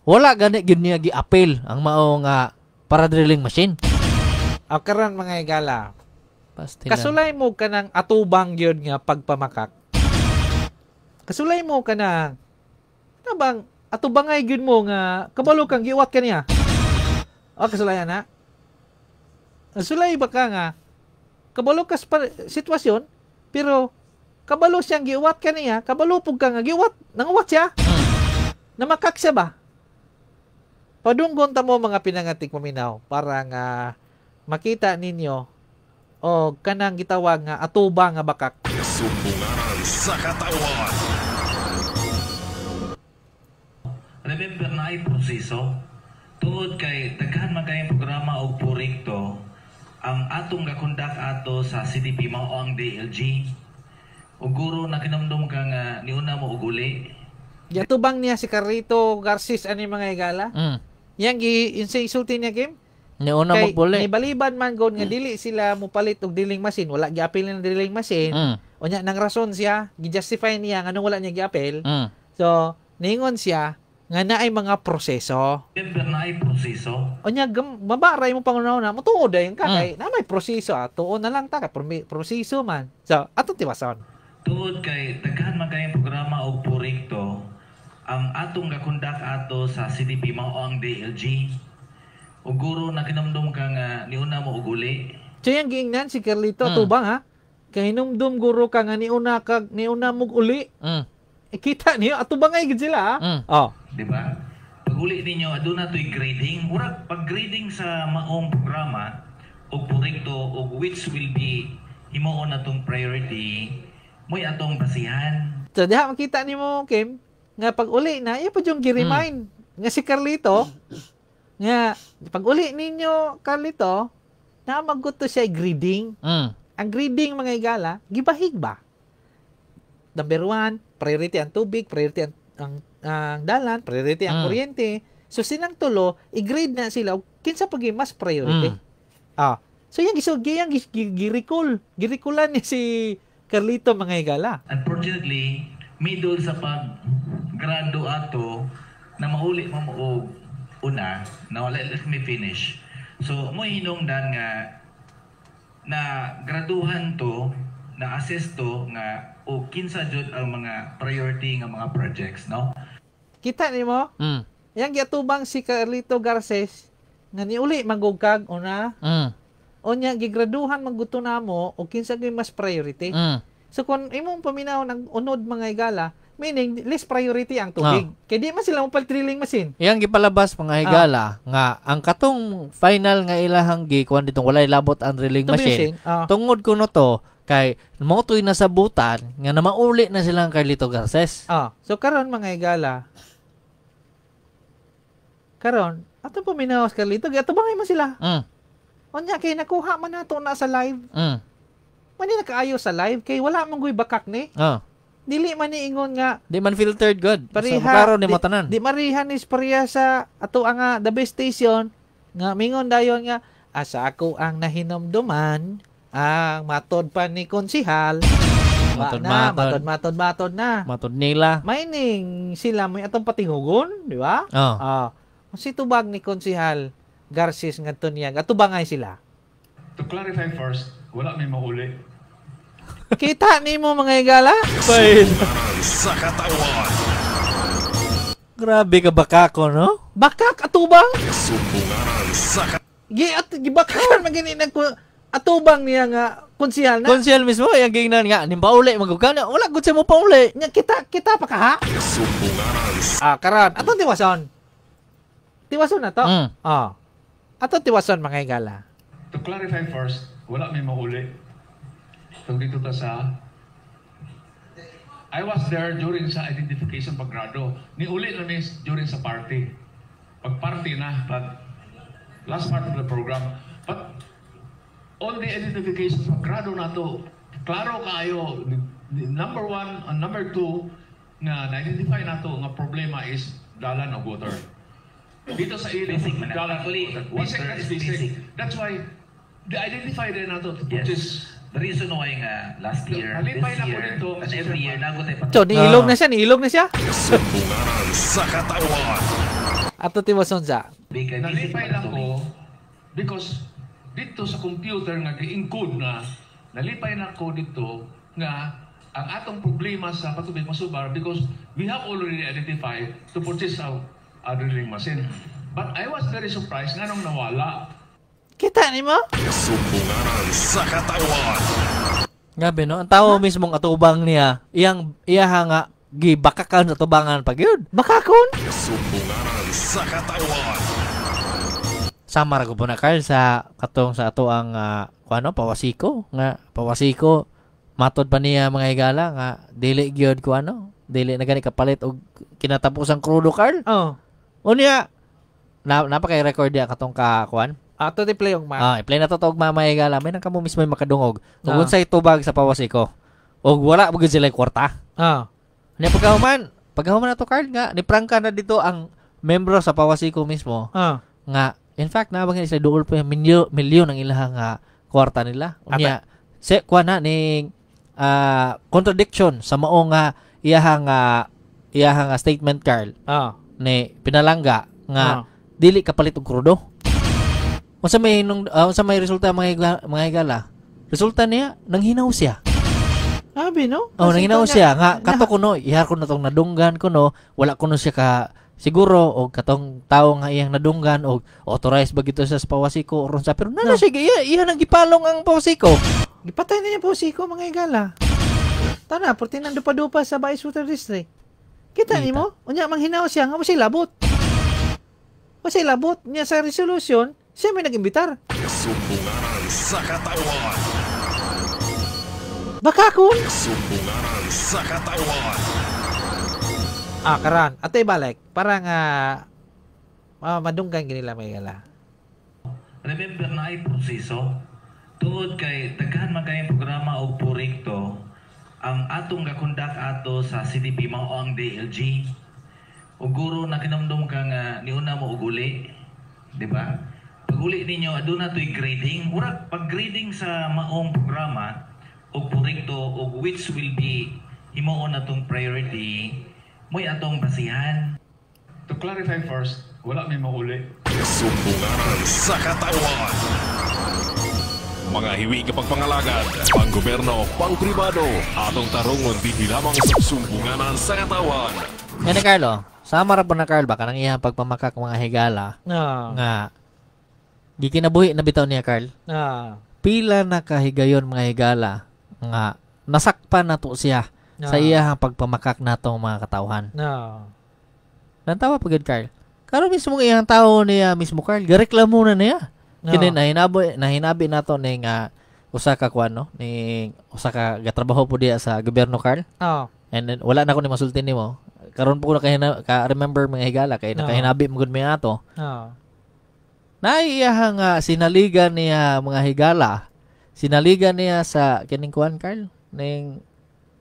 wala gani gyud niya gi-appeal ang mao nga para drilling machine. Karon mga higala. Pastilan. Kasulay mo ka ng atubang gyud nga pagpamakak. Kasulay mo ka na tabang atubangay gyud mo nga kabalo kang giwat kaniya. O kasulay na. Kasulay ba ka nga kabalo ka sa sitwasyon pero kabalo siyang giwat kaniya, kabalo pug ka nga giwat, nanguwat siya. Namakak siya ba? Padunggon ta mo mga pinangatik paminaw para nga makita ninyo o kanang gitawag nga atubang nga bakak. Sumbunganan sa katawan. Remember na ay proseso. Tungod kay daghan man kayong programa og proyekto, ang atong gakondak ato sa CDP mao ang DLG. Ug guro nakinumdum ka nga niuna mo og uli. Yatubang niya si Carlito Garces ani mga higala. Yang gi insulti niya Kim. Niuna Kay magbuli. Nibaliban man gud nga dili sila mopalit og drilling machine, wala giapil ng drilling machine. Unya nang rason siya, gi-justify niya nganong wala niya giapil. So, ningon siya nga naay mga proseso. Remember na ay proseso. Unya baba ra imong pangunaw na motuod dayon ka kay na may proseso, tuon na lang ta kay proseso man. So, atong tiwason. Tungod kay daghan man kayong programa og proyekto, ang atong gakondak ato sa CDP mao ang DLG. Ug guro nakinumdum ka nga niuna mo og uli. So yang giingnan si Carlito tubang ha. Kay hinumdum guro ka nga niuna kag niuna mog uli. E, kita niyo atubangay gid sila ha. Oh. Di ba? Pag uli ninyo aduna to'y grading. Murag pag grading sa maong programa og proyekto og which will be himuon natong priority mo'y atong basihan. So diha makita nimo Kim nga pag uli na iya pa yung gi-remind nga si Carlito nga pag uli ninyo Carlito na magguto siya grading. Ang grading mga igala gibahig ba? Number 1, priority ang tubig, priority ang dalan, priority ang kuryente. So silang tulo, i-grade na sila og kinsa pag mas priority. So yang gi-recall, gi-recallan ni si Carlito mga higala. Unfortunately, middle sa paggrado ato na mauli mo og una, now let me finish. So mo hinungdan nga na graduhan to, na assess to nga o kinsa jud ang mga priority nga mga projects, no? Kita nimo? Yang giatubang si Carlito Garces nga niuli manggugkag una. Unya gigraduhan mangguto namo og kinsa gyud mas priority. So kung imong paminaw ng unod mga higala, meaning less priority ang tubig. Kay di man sila mopalit drilling machine. Iyang gipalabas mga higala nga ang katong final nga ilahang gikuan ditong walay labot ang drilling machine. Tungod kuno to kay mo to'y nasabutan nga na mauli na silang Carlito Garces. So karon mga higala, karon atong paminaw sa Carlito, giatubangay man sila. Unya kay nakuha man nato na sa live. Mani nakaayo sa live kay wala man guy bakak ni. Dili man ni ingon nga di man filtered good. Pareha, so, klaro ni mo tanan. Di marihan is pareha sa ato ang the best station nga mingon dayon nga asa ako ang nahinomduman ang matod pa ni konsihal. Matod na. Matod nila. Mining sila may atong patingugon, di ba? Si tubag ni konsihal Garces ngadto niya, atubangay sila. To clarify first, wala may mauli. Kita nimo mga higala? Sa katawan. Grabe ka bakako, no? Bakak atubang? Sumbunganan sa Gibakakan magini nag atubang niya nga konsihal na. Konsihal mismo yang gingnan nga nim pauli magugana wala gud sa mo pauli. Nya kita pa ka ha? Sumbunganan. Karon atong tiwason. Tiwason na to. Atong tiwason mga higala. To clarify first, wala may mauli. So dito ta sa I was there during sa identification paggrado. Niuli na miss during sa party. Pag party na, but last part of the program. But on the identification paggrado na to, klaro kaayo, number 1 and number 2 nga na-identify na to nga problema is dalan og water. Dito sa ilog, dalan og water. Basic, that's basic. That's why they identify din na to. Yes. Is, the reason why nga last year, this year, dito, and every year, nago tayo. So, niilog na siya, niilog na siya. Sumbunganan sa katawan. Ato tiwason sa. Nalipay lang ko because dito sa computer nga gi-encode na, nalipay na ko dito nga ang atong problema sa patubig masubar because we have already identified to purchase our drilling machine. But I was very surprised nga nung nawala. Kita ni mo? Sumbunganan sa katawan. Grabe no, ang tao mismong atubang niya, iyang iyaha nga gibakakan sa tubangan pag yun. Bakakon? Sumbunganan sa katawan. Sama ra ko po na Carl sa katong sa ato ang kuano pawasiko nga pawasiko Matod pa niya mga higala nga dili gyud ko ano, dili na gani kapalit og kinatapos ang krudo, Carl. Oh. Unya na napakay record diya katong ka kuan. Ato di play og ma. Ah, i-play na to og mamaya higala. May nang kamo mismo yung makadungog. Ug unsay tubag sa Pawasiko. Og wala mo gyud sila kwarta. Nya pagkahuman na to, Carl, nga ni prangka na dito ang membro sa Pawasiko mismo. Nga in fact naabang sila duol pa yung milyon ang ilahang nga kwarta nila. Unya se kuan na ning contradiction sa mao nga iyahang iyahang statement, Carl. Ni pinalangga nga dili kapalit og krudo. Unsa may nung unsa may resulta mga higala? Resulta niya nanghinaw siya. Abi no? Oh, Kasi nanghinaw ito siya nga kato kuno, ihar kuno tong nadunggan kuno, wala kuno siya ka siguro og katong tawo nga iyang nadunggan og authorized ba gito sa Pawasiko or unsa, pero nana siya iya, iya nang gipalong ang Pawasiko. Gipatay na niya Pawasiko mga higala. Tana, porti nang dupa-dupa sa Bais Water District. Kita nimo? Unya manghinaw siya nga mo siya labot. Mo siya labot niya sa resolution, siya may nag-imbitar. Sumbunganan sa katawan. Baka kun Sumbunganan sa katawan. Karan, ate balik para nga madunggan ginila mga higala. Remember na ay proseso. Tuod kay daghan man kayong programa og proyekto ang atong gakondak ato sa CDP mao ang DLG. Ug guro na kinumdum ka nga niuna mo og uli, di ba? Pag uli ninyo aduna to'y grading. Murag pag grading sa maong programa og proyekto og which will be himuon natong priority mo'y atong basihan. To clarify first, wala may mauli. Sumbunganan sa katawan. Mga hiwi nga pagpangalagad, panggobyerno, pangpribado, atong tarungon dinhi lamang sa Sumbunganan sa Katawan. Yan na, Carlo. Sama ra po na, Carl, baka nang iyang pagpamakak mga higala nga gikinabuhi na bitaw niya, Carl. Pila na kahigayon mga higala nga nasakpan na to siya sa iyang pagpamakak natong mga katawhan. Nantawa pa gud, Carl. Karon mismo iyang tao niya mismo, Carl, gareklamo na niya. Kini nahinabi nato ning usa ka kuan no, ning usa ka gatrabaho po diya sa gobyerno, Carl. And then wala na ko ni masulti nimo. Karon po ko ka remember mga higala kay nakahinabi mo gud mi ato. Naiyaha nga sinaligan niya mga higala. Sinaligan niya sa kining kuan, Carl, ning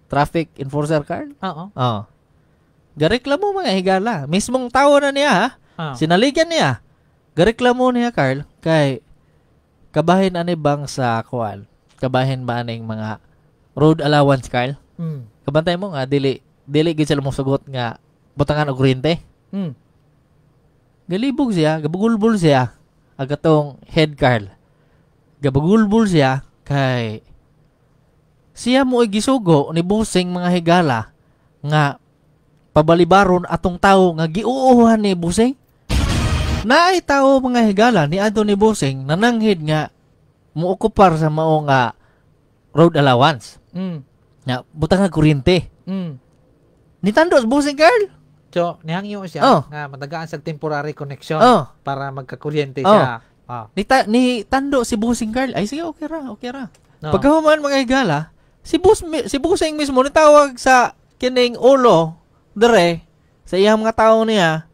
traffic enforcer, Carl. Oo. Oh. Gareklamo mga higala. Mismong tao na niya ha. Sinaligan niya. Gareklamo niya, Carl, kay kabahin ani bang sa kuan? Kabahin ba aning mga road allowance, Carl? Kabantay mo nga dili dili gid sila mosugot nga butangan og kuryente. Galibog siya, gabugulbul siya ang katong head, Carl. Gabugulbul siya kay siya mo gisugo ni Busing mga higala nga pabalibaron atong tawo nga giuuhan ni Busing. Naay tao mga higala ni adto ni Busing nananghid nga muokupar sa mao nga road allowance. Nga butang nga kuryente. Nitando sa Busing, Carl. So, nihangyo siya nga matagaan sa temporary connection para magkakuryente siya. Ni tando si Busing, Carl. Ay sige, okay ra, okay ra. Pagkahuman mga higala, si Busing mismo nitawag sa kining ulo dere sa iyang mga tao niya.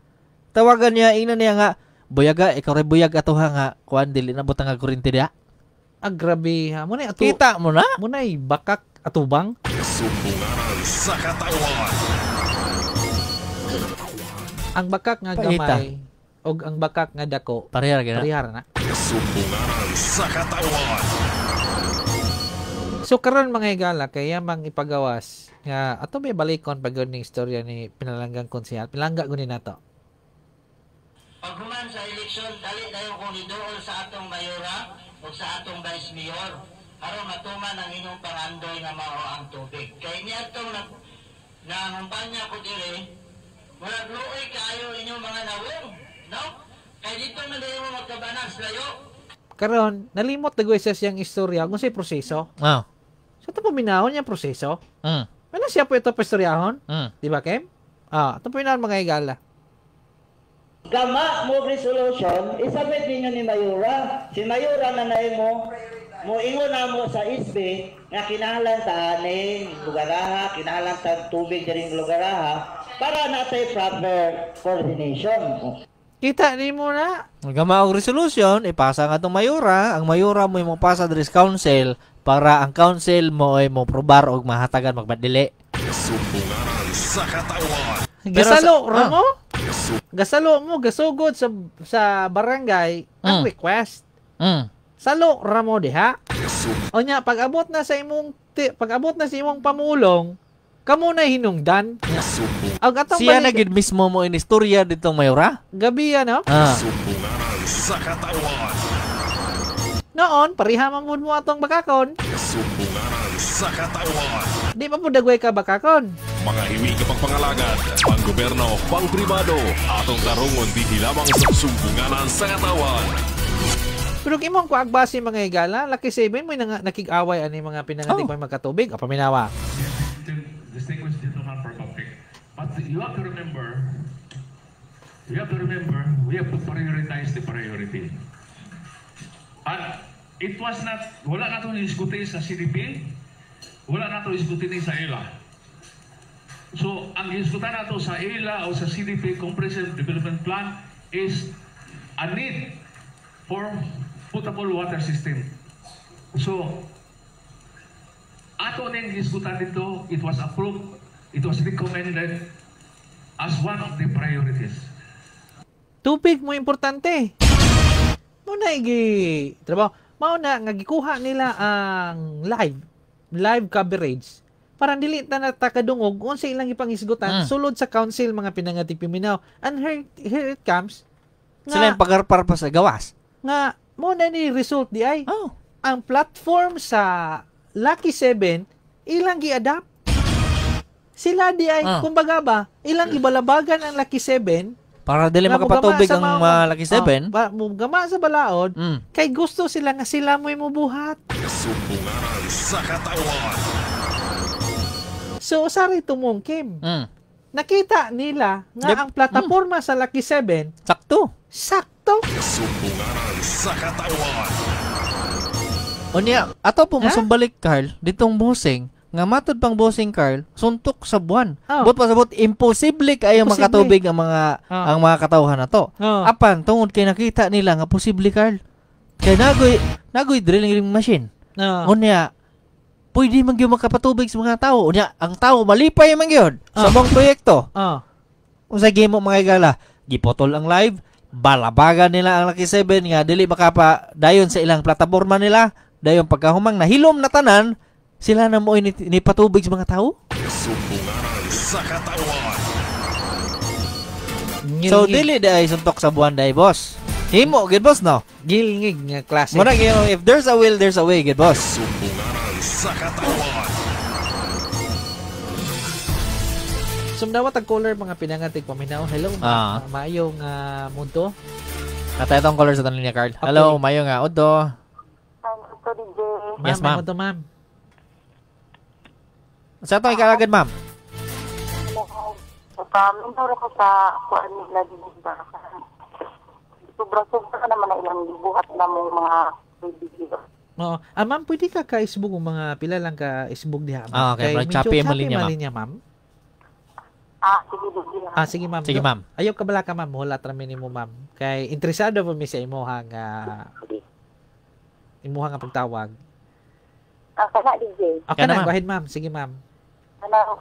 Tawagan niya, ingnan niya nga, buyaga, ikaw ray buyag ato ha nga, kuan dili na butang nga kuryente diha. Ah, grabe ha. Muna ato. Kita mo na? Muna bakak atubang. Sumbunganan sa katawan. Ang bakak nga Paita. gamay og ang bakak nga dako. Parehara gyud na. Parehara na. Sumbunganan sa katawan. So karon mga higala kay yamang ipagawas nga ato may balikon pag ning istorya ni pinalanggang konsehal. Pinalangga guni nato. Paghuman sa eleksyon, dali dayon kong niduol sa atong mayora o sa atong vice mayor aron matuman ang inyong pangandoy nga mao ang tubig. Kay niadtong nangumpanya ko diri, murag luoy kaayo inyong mga nawong, no? Kay dito man dayon mo magkabanas layo. Karon nalimot na sa siyang istorya kung sa proseso. So ito paminahon niya proseso. Ano siya po ito paistoryahon? Di ba, Kem? Ito paminahon mga higala. Gama mo resolution, isabit ninyo ni Mayora. Si Mayora na naay mo Moingon na mo sa SB nga kinahanglan ta ning lugaraha, kinahanglan ta tubig diring lugaraha para natay proper coordination. Kita ni mo na. Gama og resolution, ipasa nga tong mayora, ang mayora mo mopasa diri sa council para ang council mo ay mo probar og mahatagan magbadili. Sumbunganan sa katawan. Gasalo ra mo? Gasalo mo gasugod sa barangay ang request. Salo ra mo diha. Onya pag abot na sa imong pag-abot na sa imong pamulong, kamo na hinungdan. Og atong Siya na gid mismo mo inistorya ditong mayora. Gabi ano? Sumbunganan sa katawan. Noon, pareha man mo atong bakakon. Sumbunganan sa katawan. Di pa po dagway ka bakakon. Mga hiwi ka pangpangalagad, panggobyerno, pangpribado, atong tarungon dinhi lamang sa Sumbunganan sa Katawan. Pero kung imong kuagbasi mga higala, Lucky 7 mo nakig-away ani mga pinangatik oh. Magkatubig o paminawa. Distinguished gentleman for public. But you have to remember, we have to prioritize the priority. And it was not, wala na itong isguti sa CDP, wala na itong isguti ni sa ILA. So, ang isgutan nato sa ILA o sa CDP, Comprehensive Development Plan, is a need for potable water system. So, ato ning isgutan dito, it was approved, it was recommended as one of the priorities. Tubig mo importante. Muna igi trabaho. Mao na nga gikuha nila ang live coverage para dili ta na takadungog unsa ilang ipangisgutan sulod sa council mga pinangatig piminaw. And here it comes. Nga, sila yung pagarpar pa sa gawas. Nga mo na ni result di ay. Oh. Ang platform sa Lucky 7 ilang gi-adapt. Sila di ay kumbaga ba ilang gibalabagan ang Lucky 7 para dili makapatubig ang mga Lucky 7. Mugama sa balaod kay gusto sila nga sila mo'y mubuhat. Sumbunganan sa katawan. So usari tumong Kim. Nakita nila nga ang plataporma sa Lucky 7 sakto. Sakto. Sumbunganan sa katawan. Unya, ato po masumbalik Carl ditong bossing nga matod pang bossing Carl, suntok sa buwan. Oh. But pasabot imposible kayo makatubig ang mga ang mga katawhan na to. Oh. Apan tungod kay nakita nila nga posible Carl. Kay nagoy drilling machine. Oh. Unya, pwede man gyud makapatubig sa mga tao. Unya, ang tao malipay man gyud sa mong proyekto. Oh. Unsa gimo mga igala, gipotol ang live, balabagan nila ang Lucky 7 nga dili makapa dayon sa ilang plataporma nila, dayon pagkahumang nahilom na tanan, sila na mo ni patubig sa mga tao. Sumbunganan sa katawan. So dili day suntok sa buwan day boss. Himo gid boss no. Gilngig nga klase. Mura gyud if there's a will there's a way gid boss. Sumbunganan sa katawan. Sumdawat ang caller mga pinangatig paminaw. Hello, maayong mundo. Natay itong caller sa tanong niya, Carl. Okay. Hello, maayong Odo. Yes, ma'am. Ma'am, ma'am. Sa itong ikalagad, ma'am? Paminturo ko sa kuan nila dito. Sobra-sobra naman na ilang gibuhat na mong mga video. Oo. Ah, ma'am, pwede ka ka-isbog ang mga pila lang ka-isbog diha, ma'am. Ah, okay. Kay Choppy mo linya, ma'am. Ah, sige, sige. Ah, sige, ma'am. Sige, ma'am. Ayaw ka bala ka, ma'am. Wala tra mo, ma'am. Kay interesado pa mi sa imuhang imuhang nga pagtawag. Ah, kana, DJ. Okay na, go ahead, ma'am. Sige, ma'am. Ano,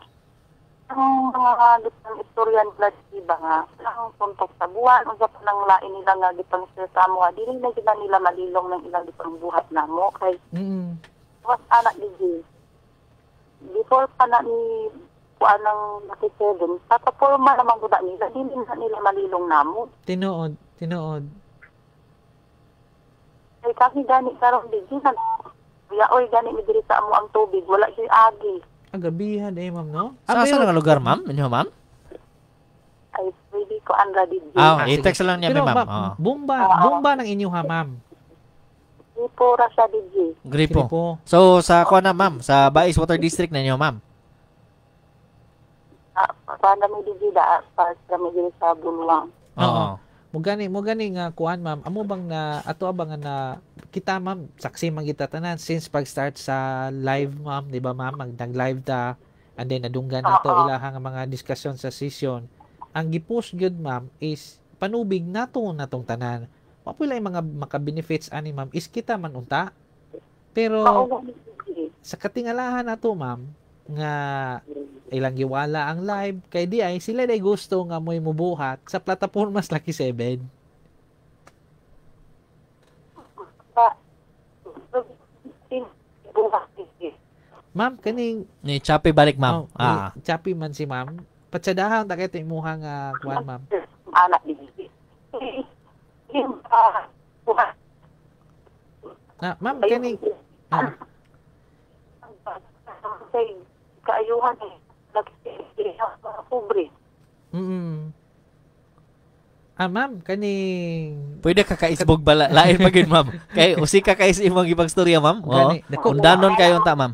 ang mga gitang istorya nila diba nga, ang suntok sa buwan, unsa pa nang lain nila nga gitang sa amo, dili na sila nila malilong ng ilang gitang buhat namo kay was anak DJ. Before pa na ni kuan ng Lucky 7, plataporma naman gud nila, dili na nila malilong namo. Tinuod, tinuod. Kay kasi gani karon DJ nag yaoy gani mi diri sa amo ang tubig, wala siya agi. Ah, gabihan eh, ma'am, no? Sa saan nga lugar, ma'am? Inyo, ma'am? Ay, pwede ko ang ready. Ah, i-text lang niya, ma'am. Oh. Bomba ng inyo, ha, ma'am? Gripo ra siya, DJ. Gripo. So, sa kuha na, ma'am? Sa Bais Water District na inyo, ma'am? Ah, paano mi DJ da? Pa kami diri sa Buluang. Oo. Mo gani nga kuan, ma'am. Amo bang na ato abang nga na kita ma'am, saksi man kita tanan since pag-start sa live ma'am, di ba ma'am, nag-live ta and then nadunggan nato ilahang mga diskusyon sa session. Ang gipost gyud ma'am is panubig nato natong tanan. Wa pud mga maka-benefits ani ma'am is kita man unta. Pero sa katingalahan nato ma'am nga ilang giwala ang live kay di ay sila day gusto nga mo'y mubuhat sa plataporma sa Lucky 7. Ma'am, kaning ni Chappy balik ma'am. Oh, Chappy man si ma'am. Patsadahan ta kay imuha nga kuan ma'am. Anak di. Ma'am, kaning kaayuhan eh. Pobre. Ma'am, kaning pwede ka kaisbog bala lain pa gyud ma'am. Kay usi ka kais imong ipagstorya ma'am. Oo. Undanon kayo unta ma'am.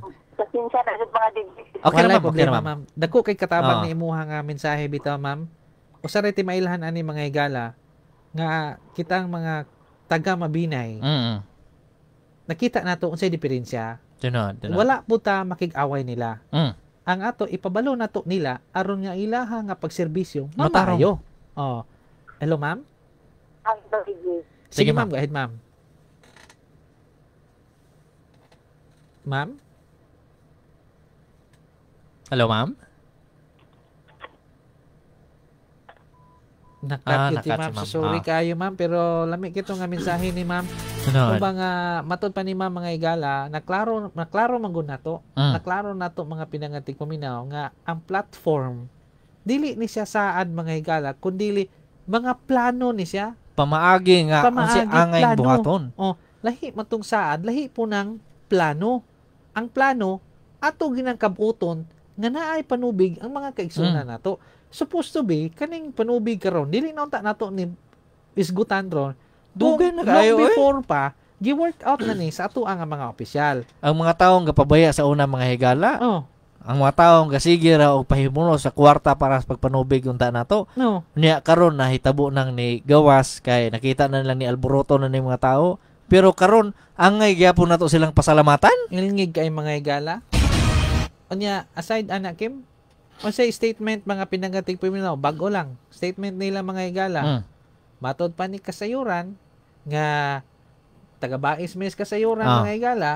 Okay wala na ma'am, problema, okay na, ma'am. Dako kay katabang ni imuha nga mensahe bitaw ma'am. Usa ra ti mailhan ani mga higala nga kitang mga taga Mabinay. Nakita nato unsay diferensya. Tunod. Wala po ta makig-away nila. Ang ato ipabalo nato nila aron nga ilaha nga pagserbisyo matayo. Oh. Hello ma'am? Sige, ma'am, go ahead ma'am. Ma'am? Hello ma'am? Nakat si ma'am. So, sorry kayo ma'am, pero lami kito nga mensahe ni ma'am. Ano? Kung nga matod pa ni ma'am mga igala, naklaro man gud nato. Naklaro nato mga pinangatig paminaw nga ang platform dili ni siya saad mga higala, kundili mga plano ni siya. Pamaagi nga pamaagi, angay buhaton. Oh, lahi man tong saad, lahi po ng plano. Ang plano ato ginang kabuton nga naay panubig ang mga kaigsunan nato. Supposed to be kaning panubig karon dili na unta nato ni isgutan ron. Dugay na kayo before pa gi-work out na ni sa ato ang mga opisyal. Ang mga taong gapabaya sa una mga higala. Oh. Ang mga taong gasige ra og pahimuno sa kwarta para sa pagpanubig unta nato. No. Nya karon nahitabo nang ni gawas kay nakita na lang ni alboroto na ni mga tao. Pero karon angay gyapon nato silang pasalamatan. Ngilngig kay mga higala. Unya aside ana Kim, unsay statement mga pinangatig paminaw, bago lang statement nila mga higala. Matod pa ni kasayuran nga taga-Bais mes kasayuran mga higala,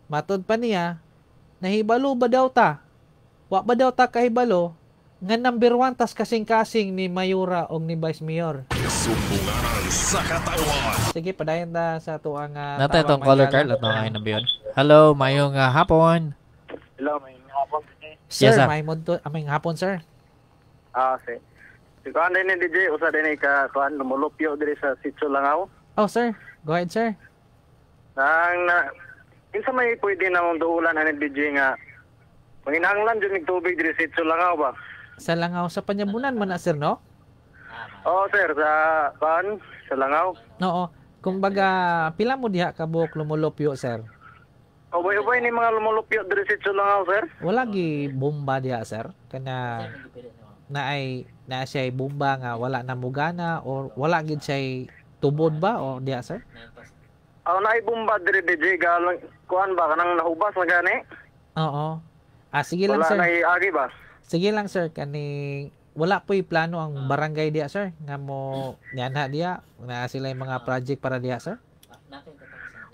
matod pa niya nahibalo ba daw ta? Wa ba daw ta kahibalo nga number 1 tas kasing-kasing ni Mayora og ni Vice Mayor. Sumbunganan sa katawan. Sige, padayon ta sa tuang Nata itong caller card at mga inambiyon. Hello, mayong hapon. Hello, mayong hapon. Sir, yes, sir. May hapon, sir. Si. Si kuan din ni DJ, usa din ka kuan lumulupyo diri sa Sitio Langaw. Oh, sir. Go ahead, sir. Nang kinsa may pwede na mong duulan ani DJ nga manginahanglan jud mig tubig diri sa Sitio Langaw ba? Sa Langaw sa Panyabunan man na sir, no? Oo, sir, sa kuan sa Langaw. Oo. Kumbaga pila mo diha ka buok lumulupyo, sir? Ubay-ubay ni mga lumulupyo diri sa Sitio Langaw, sir. Wala gi bomba diha, sir. Kana na ay na siya bomba nga wala na mugana or wala gid siya tubod ba o diha, sir? Aw naay bomba diri DJ galang kuan ba kanang nahubas na gani? Oo. Sige lang wala sir. Wala na agi ba? Sige lang sir, kani wala po'y plano ang barangay diha sir nga mo nianha diha na sila yung mga project para diha sir.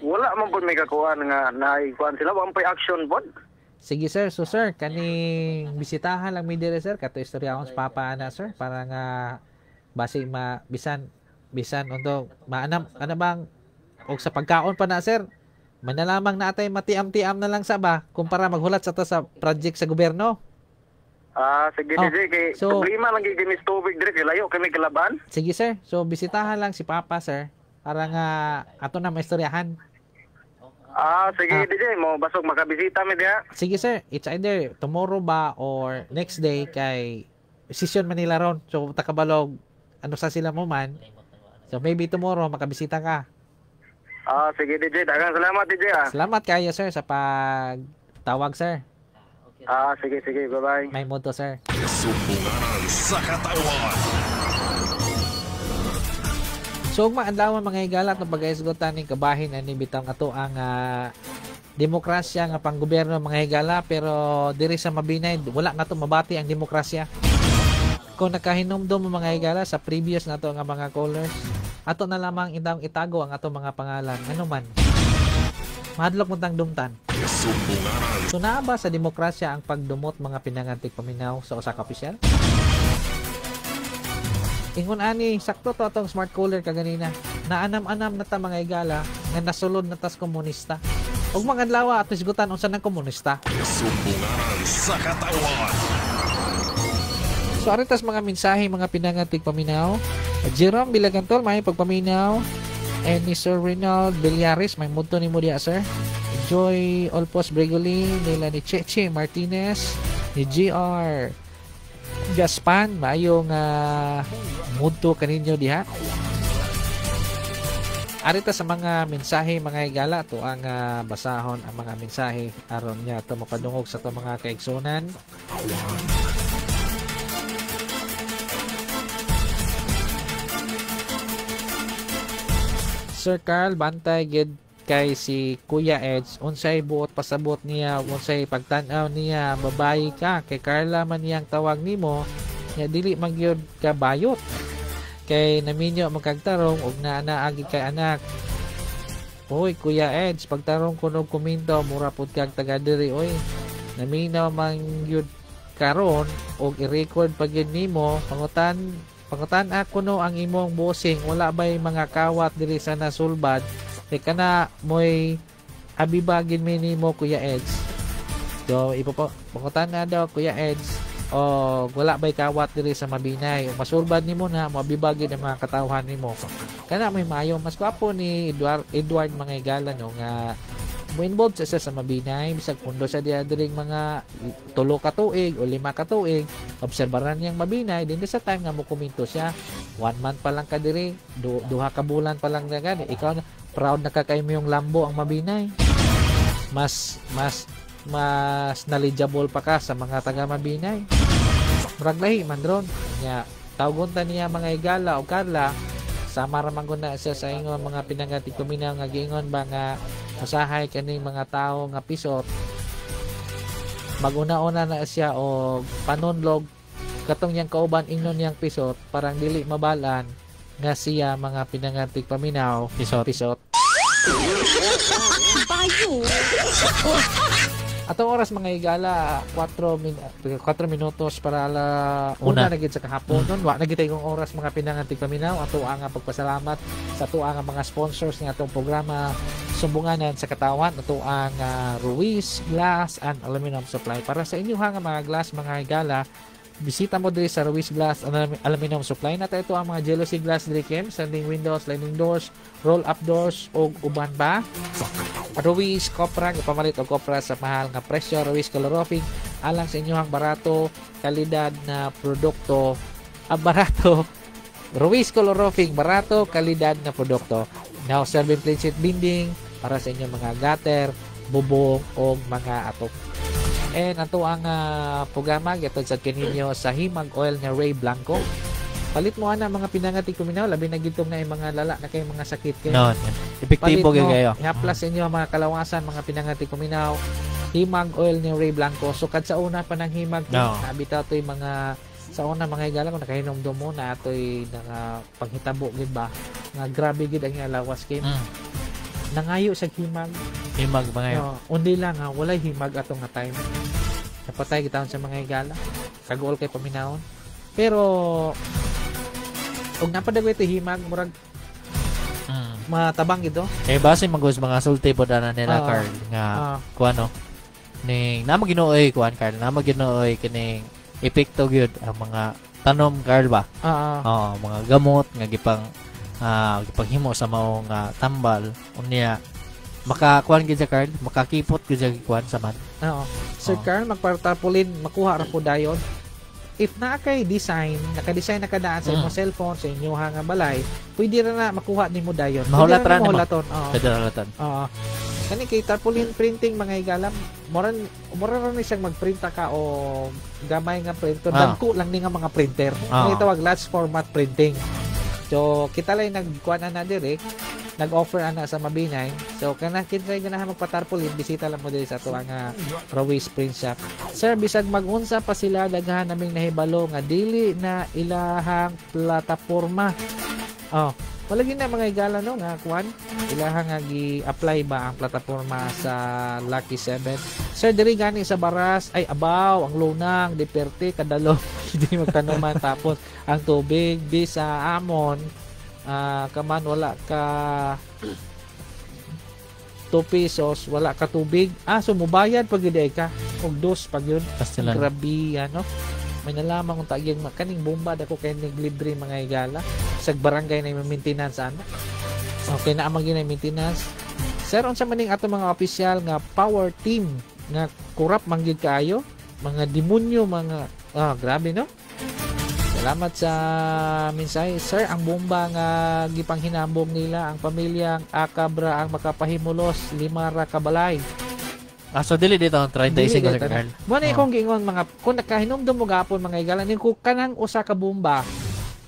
Wala man pud may kakuan nga naay kuan sila, wa pay action pod. Sige sir, so sir kaning bisitahan lang mi dire sir kato istorya akong sa papa ana sir para nga basi ma bisan unto maanam ana bang og sa pagkaon pa na sir. Manalamang na atay matiam-tiam na lang sa ba kumpara maghulat sa ta sa project sa gobyerno. Sige DJ kay so, problema lang gyud kami tubig dire kay layo kami kalaban. Sige sir. So bisitahan lang si Papa sir para nga ato na maistoryahan. Sige DJ mo basog makabisita mi diha. Sige sir, it's either tomorrow ba or next day kay session Manila ron. So takabalog ano sa sila mo man. So maybe tomorrow makabisita ka. Sige DJ, daghang salamat DJ. Salamat kayo sir sa pagtawag sir. Sige sige, bye-bye. May moto sir. Sumbunganan sa katawan. So ugma adlaw mga higala atong pagaisgutan ning kabahin ani bitaw ato ang demokrasya nga panggobyerno mga higala, pero diri sa Mabinay wala nga to mabati ang demokrasya. Kung nakahinumdom mo mga higala sa previous nato nga mga callers, ato na lamang intang itago ang ato mga pangalan. Ano man, mahadlok mo tang dumtan. So naa ba sa demokrasya ang pagdumot mga pinangantik paminaw sa usa ka opisyal? Ingon ani, sakto to atong smart caller kaganina. Naanam-anam na ta mga higala nga nasulod na tas komunista. Ug mga adlaw ato isgutan unsa nang komunista. Sumbunganan sa katawan. So aritas mga mensahe mga pinangatig paminaw. Jerome Bilagantol may pagpaminaw. And ni Sir Rinald Villares may mudto nimo diha sir. Joy Olpos Bregoli, nila ni Cheche Martinez, ni GR Gaspan, maayong mudto kaninyo diha. Arita sa mga mensahe mga higala to ang basahon ang mga mensahe aron niya to mapadungog sa to mga kaigsunan. Sir Carl, bantay gid kay si Kuya Eds, unsay buot pasabot niya, unsay pagtan-aw niya, babayi ka kay Carla man niyang tawag nimo, nya dili magyud ka bayot. Kay naminyo magkagtarong og naanaagi kay anak. Oy Kuya Eds, pagtarong kuno kuminto mura pud kag taga diri oy. Naminaw man gyud karon og i-record pa gyud nimo, pangutan ako no ang imong bossing, wala bay mga kawat diri sa nasulbad. Kay kana moy abibagin mi nimo Kuya Eds. So ipapangutan na daw Kuya Eds o wala bay kawat diri sa Mabinay. O masulbad nimo na moabibagin ang mga katawhan nimo. Kana may maayo, mas gwapo ni Edward mga higala no nga mo-involved siya sa Mabinay, bisag pundo siya diha diri mga 3 ka tuig o 5 ka tuig, obserbaran niyang Mabinay din sa time nga mo komento siya. 1 month pa lang ka diri, 2 ka bulan pa lang na gani, ikaw na proud na ka kay mo yung lambo ang Mabinay. Mas knowledgeable pa ka sa mga taga Mabinay. Murag lahi man ron. Nya tawgon ta niya mga higala o Carla, sama ra man gud na siya sa ingon mga pinangati kuminaw nga giingon ba nga usahay kaning mga tawo nga pisot. Maguna-una na siya og panunlog katong niyang kauban ingnon niyang pisot parang dili mabalan nga siya mga pinangantig paminaw pisot. Pisot. Bayo. Atong oras mga higala 4 minutos para ala una na gid sa kahapon. Wa na gid kong oras mga pinangantig paminaw. Ato ang pagpasalamat sa ato ang mga sponsors ng atong programa Sumbunganan sa Katawan. Ato ang Ruiz Glass and Aluminum Supply. Para sa inyo nga mga glass mga higala, bisita mo diri sa Ruiz Glass and Aluminum Supply. Nata ito ang mga jealousy glass diri Kim, standing windows, sliding doors, roll up doors og uban pa. Ruiz Copra, gipamalit og kopra sa mahal nga presyo. Ruiz Color Roofing, alang sa inyohang barato kalidad na produkto. Barato. Ruiz Color Roofing, barato kalidad na produkto. Now serving plain sheet binding para sa inyong mga gutter, bubong og mga atop. And ato ang programa giatod sa kininyo sa Himag Oil nga Ray Blanco. Palit mo ana mga pinangati kuminaw, labi na gitong na mga lala na kay mga sakit kayo. No, epektibo gyud kayo. Ihaplas inyo ang mga kalawasan mga pinangati kuminaw. Himag Oil ni Ray Blanco. Sukad sa una pa ng Himag, no. Nabitaw to'y mga sa una mga higala kung nakahinomdom mo na ato'y nga panghitabo gid ba nga grabe gid ang lawas kay. Nangayo sa himag. Himag ba ngayon? No, undi lang ha, walay himag atong nga time. Napatay gitawon sa mga higala. Kaguol kay paminawon. Pero og napadagoy ito himag murag matabang gito. Eh base magos mga sulti po na nila Carl nga kuano ning namo Ginooy kuan Carl, namo Ginooy kining epekto gyud ang mga tanom Carl ba. Oo, mga gamot nga gipang gipanghimo sa maong tambal unya makakuan gid sa Carl, makakipot gid sa kuan sa man. Oo. Sir Carl, magpartapulin makuha ra po dayon. If naa kay design, naka-design na kadaan sa imong cellphone, sa inyong nga balay, pwede ra na makuha nimo dayon. Mahulat ra nimo. Pwede ra mahulatan. Oo. Kani kay tarpaulin printing mga higala, mura ra ni siyang magprinta ka o gamay nga printer. Dagko lang ni nga mga printer. Kani tawag large format printing. So kita lang nagkuan na diri, nag-offer ana sa Mabinay. So kana kinsay ganahan magpatarpaulin, bisita lang mo diri sa ato ang Rawis Print Shop. Sir, bisag magunsa pa sila, daghan naming nahibalo nga dili na ilahang plataporma. Oh, palagi na mga higala no nga kuan, ilahang nga gi-apply ba ang plataporma sa Lucky 7. Sir, diri gani sa Baras ay abaw ang lunang diperte kadalo hindi magtanuman tapos ang tubig di sa amon kaman wala ka 2 pesos wala ka tubig. So mubayad pag gyud ka og dos pag yun. Pastilan. Grabe ano. May nalaman kung tagyang kaning bomba dako kay naglibre mga higala sa barangay na maintenance ana. Okay na amang ginay maintenance. Sir, unsa maning ato mga opisyal nga power team nga kurap man gyud kaayo, mga demonyo, mga grabe no. Salamat sa mensahe. Sir, ang bomba nga gipanghinambong nila ang pamilyang Akabra ang makapahimulos, 5 ra ka balay. So dili dito ang 35 sir Carl. Mo na akong giingon mga kung nakahinumdum mo gapon mga higala ning kung kanang usa ka bomba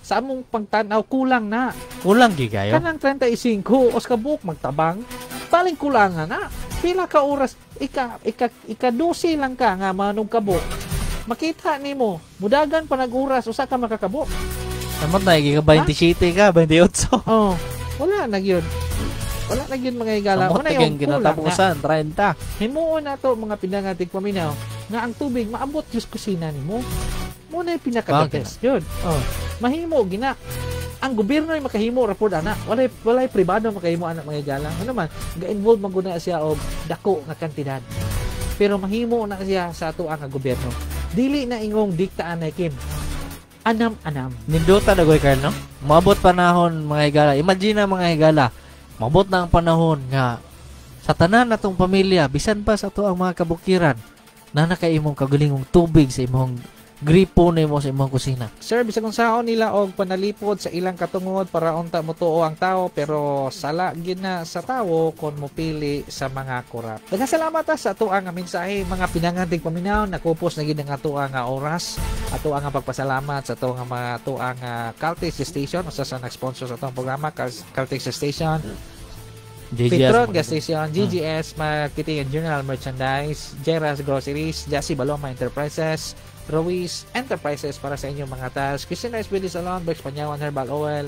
sa among pagtan-aw kulang na. Kulang gi kayo. Kanang 35 os ka buok magtabang, paling kulangan na. Pila ka oras ika 12 lang ka nga manong kabuk. Makita nimo, mudagan pa nag-oras usa ka makakabuk. Samot na ka 27 ka, 28. Oh, wala na gyud. Wala na gyud mga higala. Samot na yung kinatapusan, 30. Himuon na to mga pinangatig paminaw nga ang tubig maabot jud kusina nimo. Mo na yung pinaka the best yun. Oh, mahimo gina. Ang gobyerno ay makahimo ra pod ana. Walay pribado makahimo ana mga higala. Ano man, ga-involve man gud na siya og dako nga kantidad. Pero mahimo na siya sa ato ang gobyerno. Dili na ingong diktaan na Kim. Anam-anam. Nindota na goy Carl, no? Maabot panahon mga higala. Imagine na mga higala. Maabot na ang panahon nga sa tanan natong pamilya, bisan pa sa ato ang mga kabukiran, na nakaimong kagulingong tubig sa imong gripo nimo sa imong kusina. Sir, bisag unsaon nila og panalipod sa ilang katungod para unta motuo ang tao, pero sala gid na sa tawo kon mopili sa mga korap. Daghang salamat sa ato ang mensahe mga pinangantig paminaw. Nakupos na gid ang ato ang oras. Ato ang pagpasalamat sa ato ang mga ato ang Caltex Station usa sa nag-sponsor sa atong programa, Caltex Station. GGS Petron Gas Station, GGS Marketing and General Merchandise, Jeras Groceries, Jassy Baloma Enterprises, Ruiz Enterprises para sa inyong mga task, Christian Rice Beauty Salon, Berks Panyawan Herbal Oil,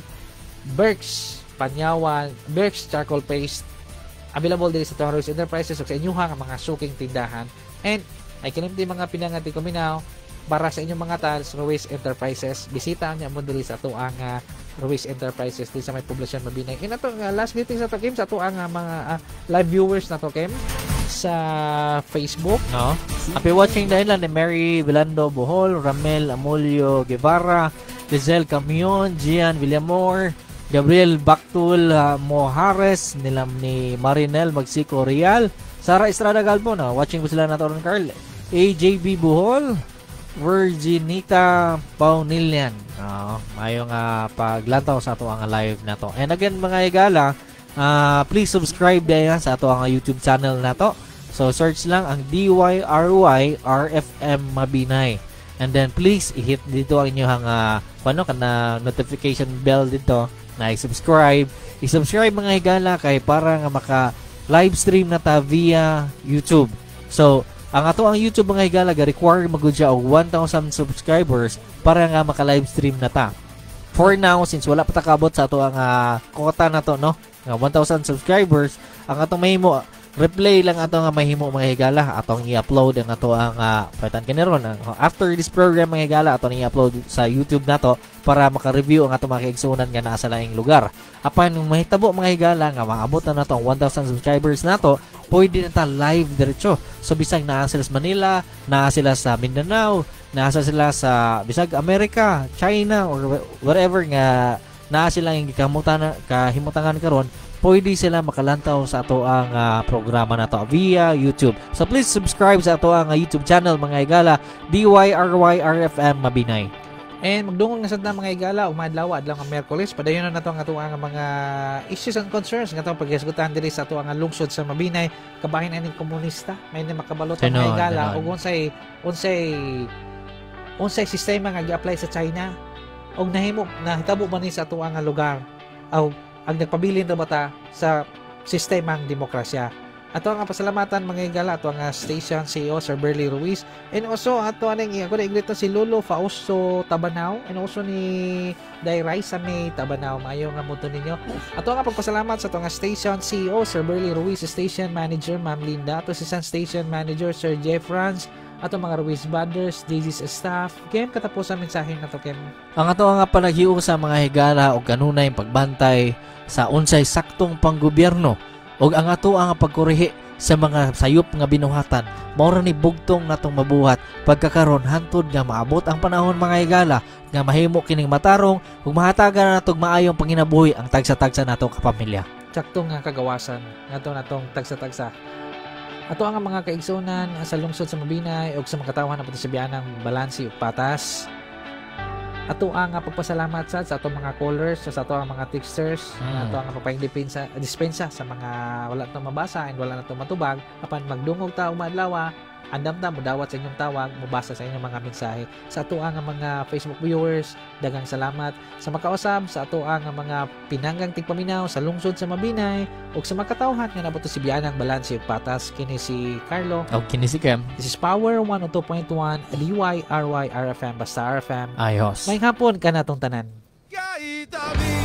Berks Panyawan, Berks Charcoal Paste, available din sa Ruiz Enterprises ug sa inyong mga suking tindahan. And ay kinimti mga pinangati kuminaw para sa inyong mga tiles, Ruiz Enterprises. Bisita niya mo diri sa ato ang Ruiz Enterprises din sa may poblasyon Mabinay. And ato last greeting sa ato Kim sa ato ang mga live viewers na to Kim sa Facebook. No. Happy watching dahil lang ni Mary Vilando Bohol, Ramel Amulio Guevara, Lizelle Camion, Gian Villamor, Gabriel Bactul Mojares, nilam ni Marinel Magsico Real, Sara Estrada Galbo, no? Watching po sila na to ron, Carl. AJB Bohol, Virginita Paunilian. Mayong paglantaw sa ato ang live na to. And again mga higala, please subscribe din sa ato ang YouTube channel na to. So search lang ang DYRY RFM Mabinay. And then please i-hit dito ang inyong kana notification bell dito na i-subscribe. I-subscribe mga higala kay para nga maka live stream na ta via YouTube. So ang ato ang YouTube mga higala ga require magud siya og 1,000 subscribers para nga maka live stream na ta. For now, since wala pa ta kaabot sa ato ang quota na to, no, nga 1,000 subscribers, ang atong mahimo replay lang ato nga mahimo mga higala, atong i-upload ang ato ang paitan kini ron after this program mga higala, atong i-upload sa YouTube nato para maka-review ang atong mga kaigsuonan nga naa sa laing lugar. Apan mahitabo mga higala nga maabot na nato ang 1,000 subscribers nato, pwede na ta live diretso. So bisag naa sila sa Manila, naa sila sa Mindanao, naa sila sa bisag Amerika, China or wherever nga naa sila ang kahimutangan karon, pwede sila makalantaw sa ato ang programa nato via YouTube. So please subscribe sa ato ang YouTube channel mga higala, DYRYRFM Mabinay. And magdungog na sad na mga higala, umadlaw adlaw nga Miyerkules, padayon na nato ang ato ang mga issues and concerns nga atong paghisgutan diri sa ato ang lungsod sa Mabinay, kabahin aning komunista, may ni makabalot ang mga higala ug unsay sistema nga gi-apply sa China. Og nahimo nahitabo ba ni sa ato nga lugar? Aw ang nagpabilin ra ba ta sa sistemang demokrasya? Ato ang pasalamatan, mga higala, ato ang station CEO Sir Berly Ruiz and also ato aning ako na i-greet si Lolo Fausto Tabanao and also ni Day Raisa May Tabanao. Maayo nga muto ninyo. Ato ang pagpasalamat sa ato nga station CEO Sir Berly Ruiz, station manager Ma'am Linda, ato si station manager Sir Jeff Franz, ato mga Ruiz Brothers, DG's staff. Kem, katapusan mensahe na to, Kem. Ang ato nga panaghiusa sa mga higala og kanunay pagbantay sa unsay saktong panggobyerno og ang ato ang pagkorihi sa mga sayop nga binuhatan, mao ra ni bugtong natong mabuhat pagkakaron hantod nga maabot ang panahon, mga higala, nga mahimo kining matarong ug mahatagan na natog maayong panginabuhi ang tagsa-tagsa natong kapamilya. Sakto nga kagawasan ngadto natong tagsa-tagsa. Ato ang mga kaigsunan sa lungsod sa Mabinay ug sa mga katawhan na pati sa biyanang balanse ug patas. Ato ang pagpasalamat sad sa atong mga callers, sa ato ang mga tipsters, ato ang pagpahing dispensa, dispensa sa mga wala to mabasa and wala na to matubag. Apan magdungog ta umadlaw, andam ta mudawat sa inyong tawag, mubasa sa inyong mga mensahe. Sa ato ang mga Facebook viewers, daghang salamat. Sa makausab sa ato ang mga pinanggang tigpaminaw sa lungsod sa Mabinay ug sa makatawhan nga nabuto si biyanang balanse ug patas, kini si Carlo og kini si Kem. This is Power 102.1 DYRY RFM, basta RFM. Ayos. May hapon ka natong tanan. Kaitabi.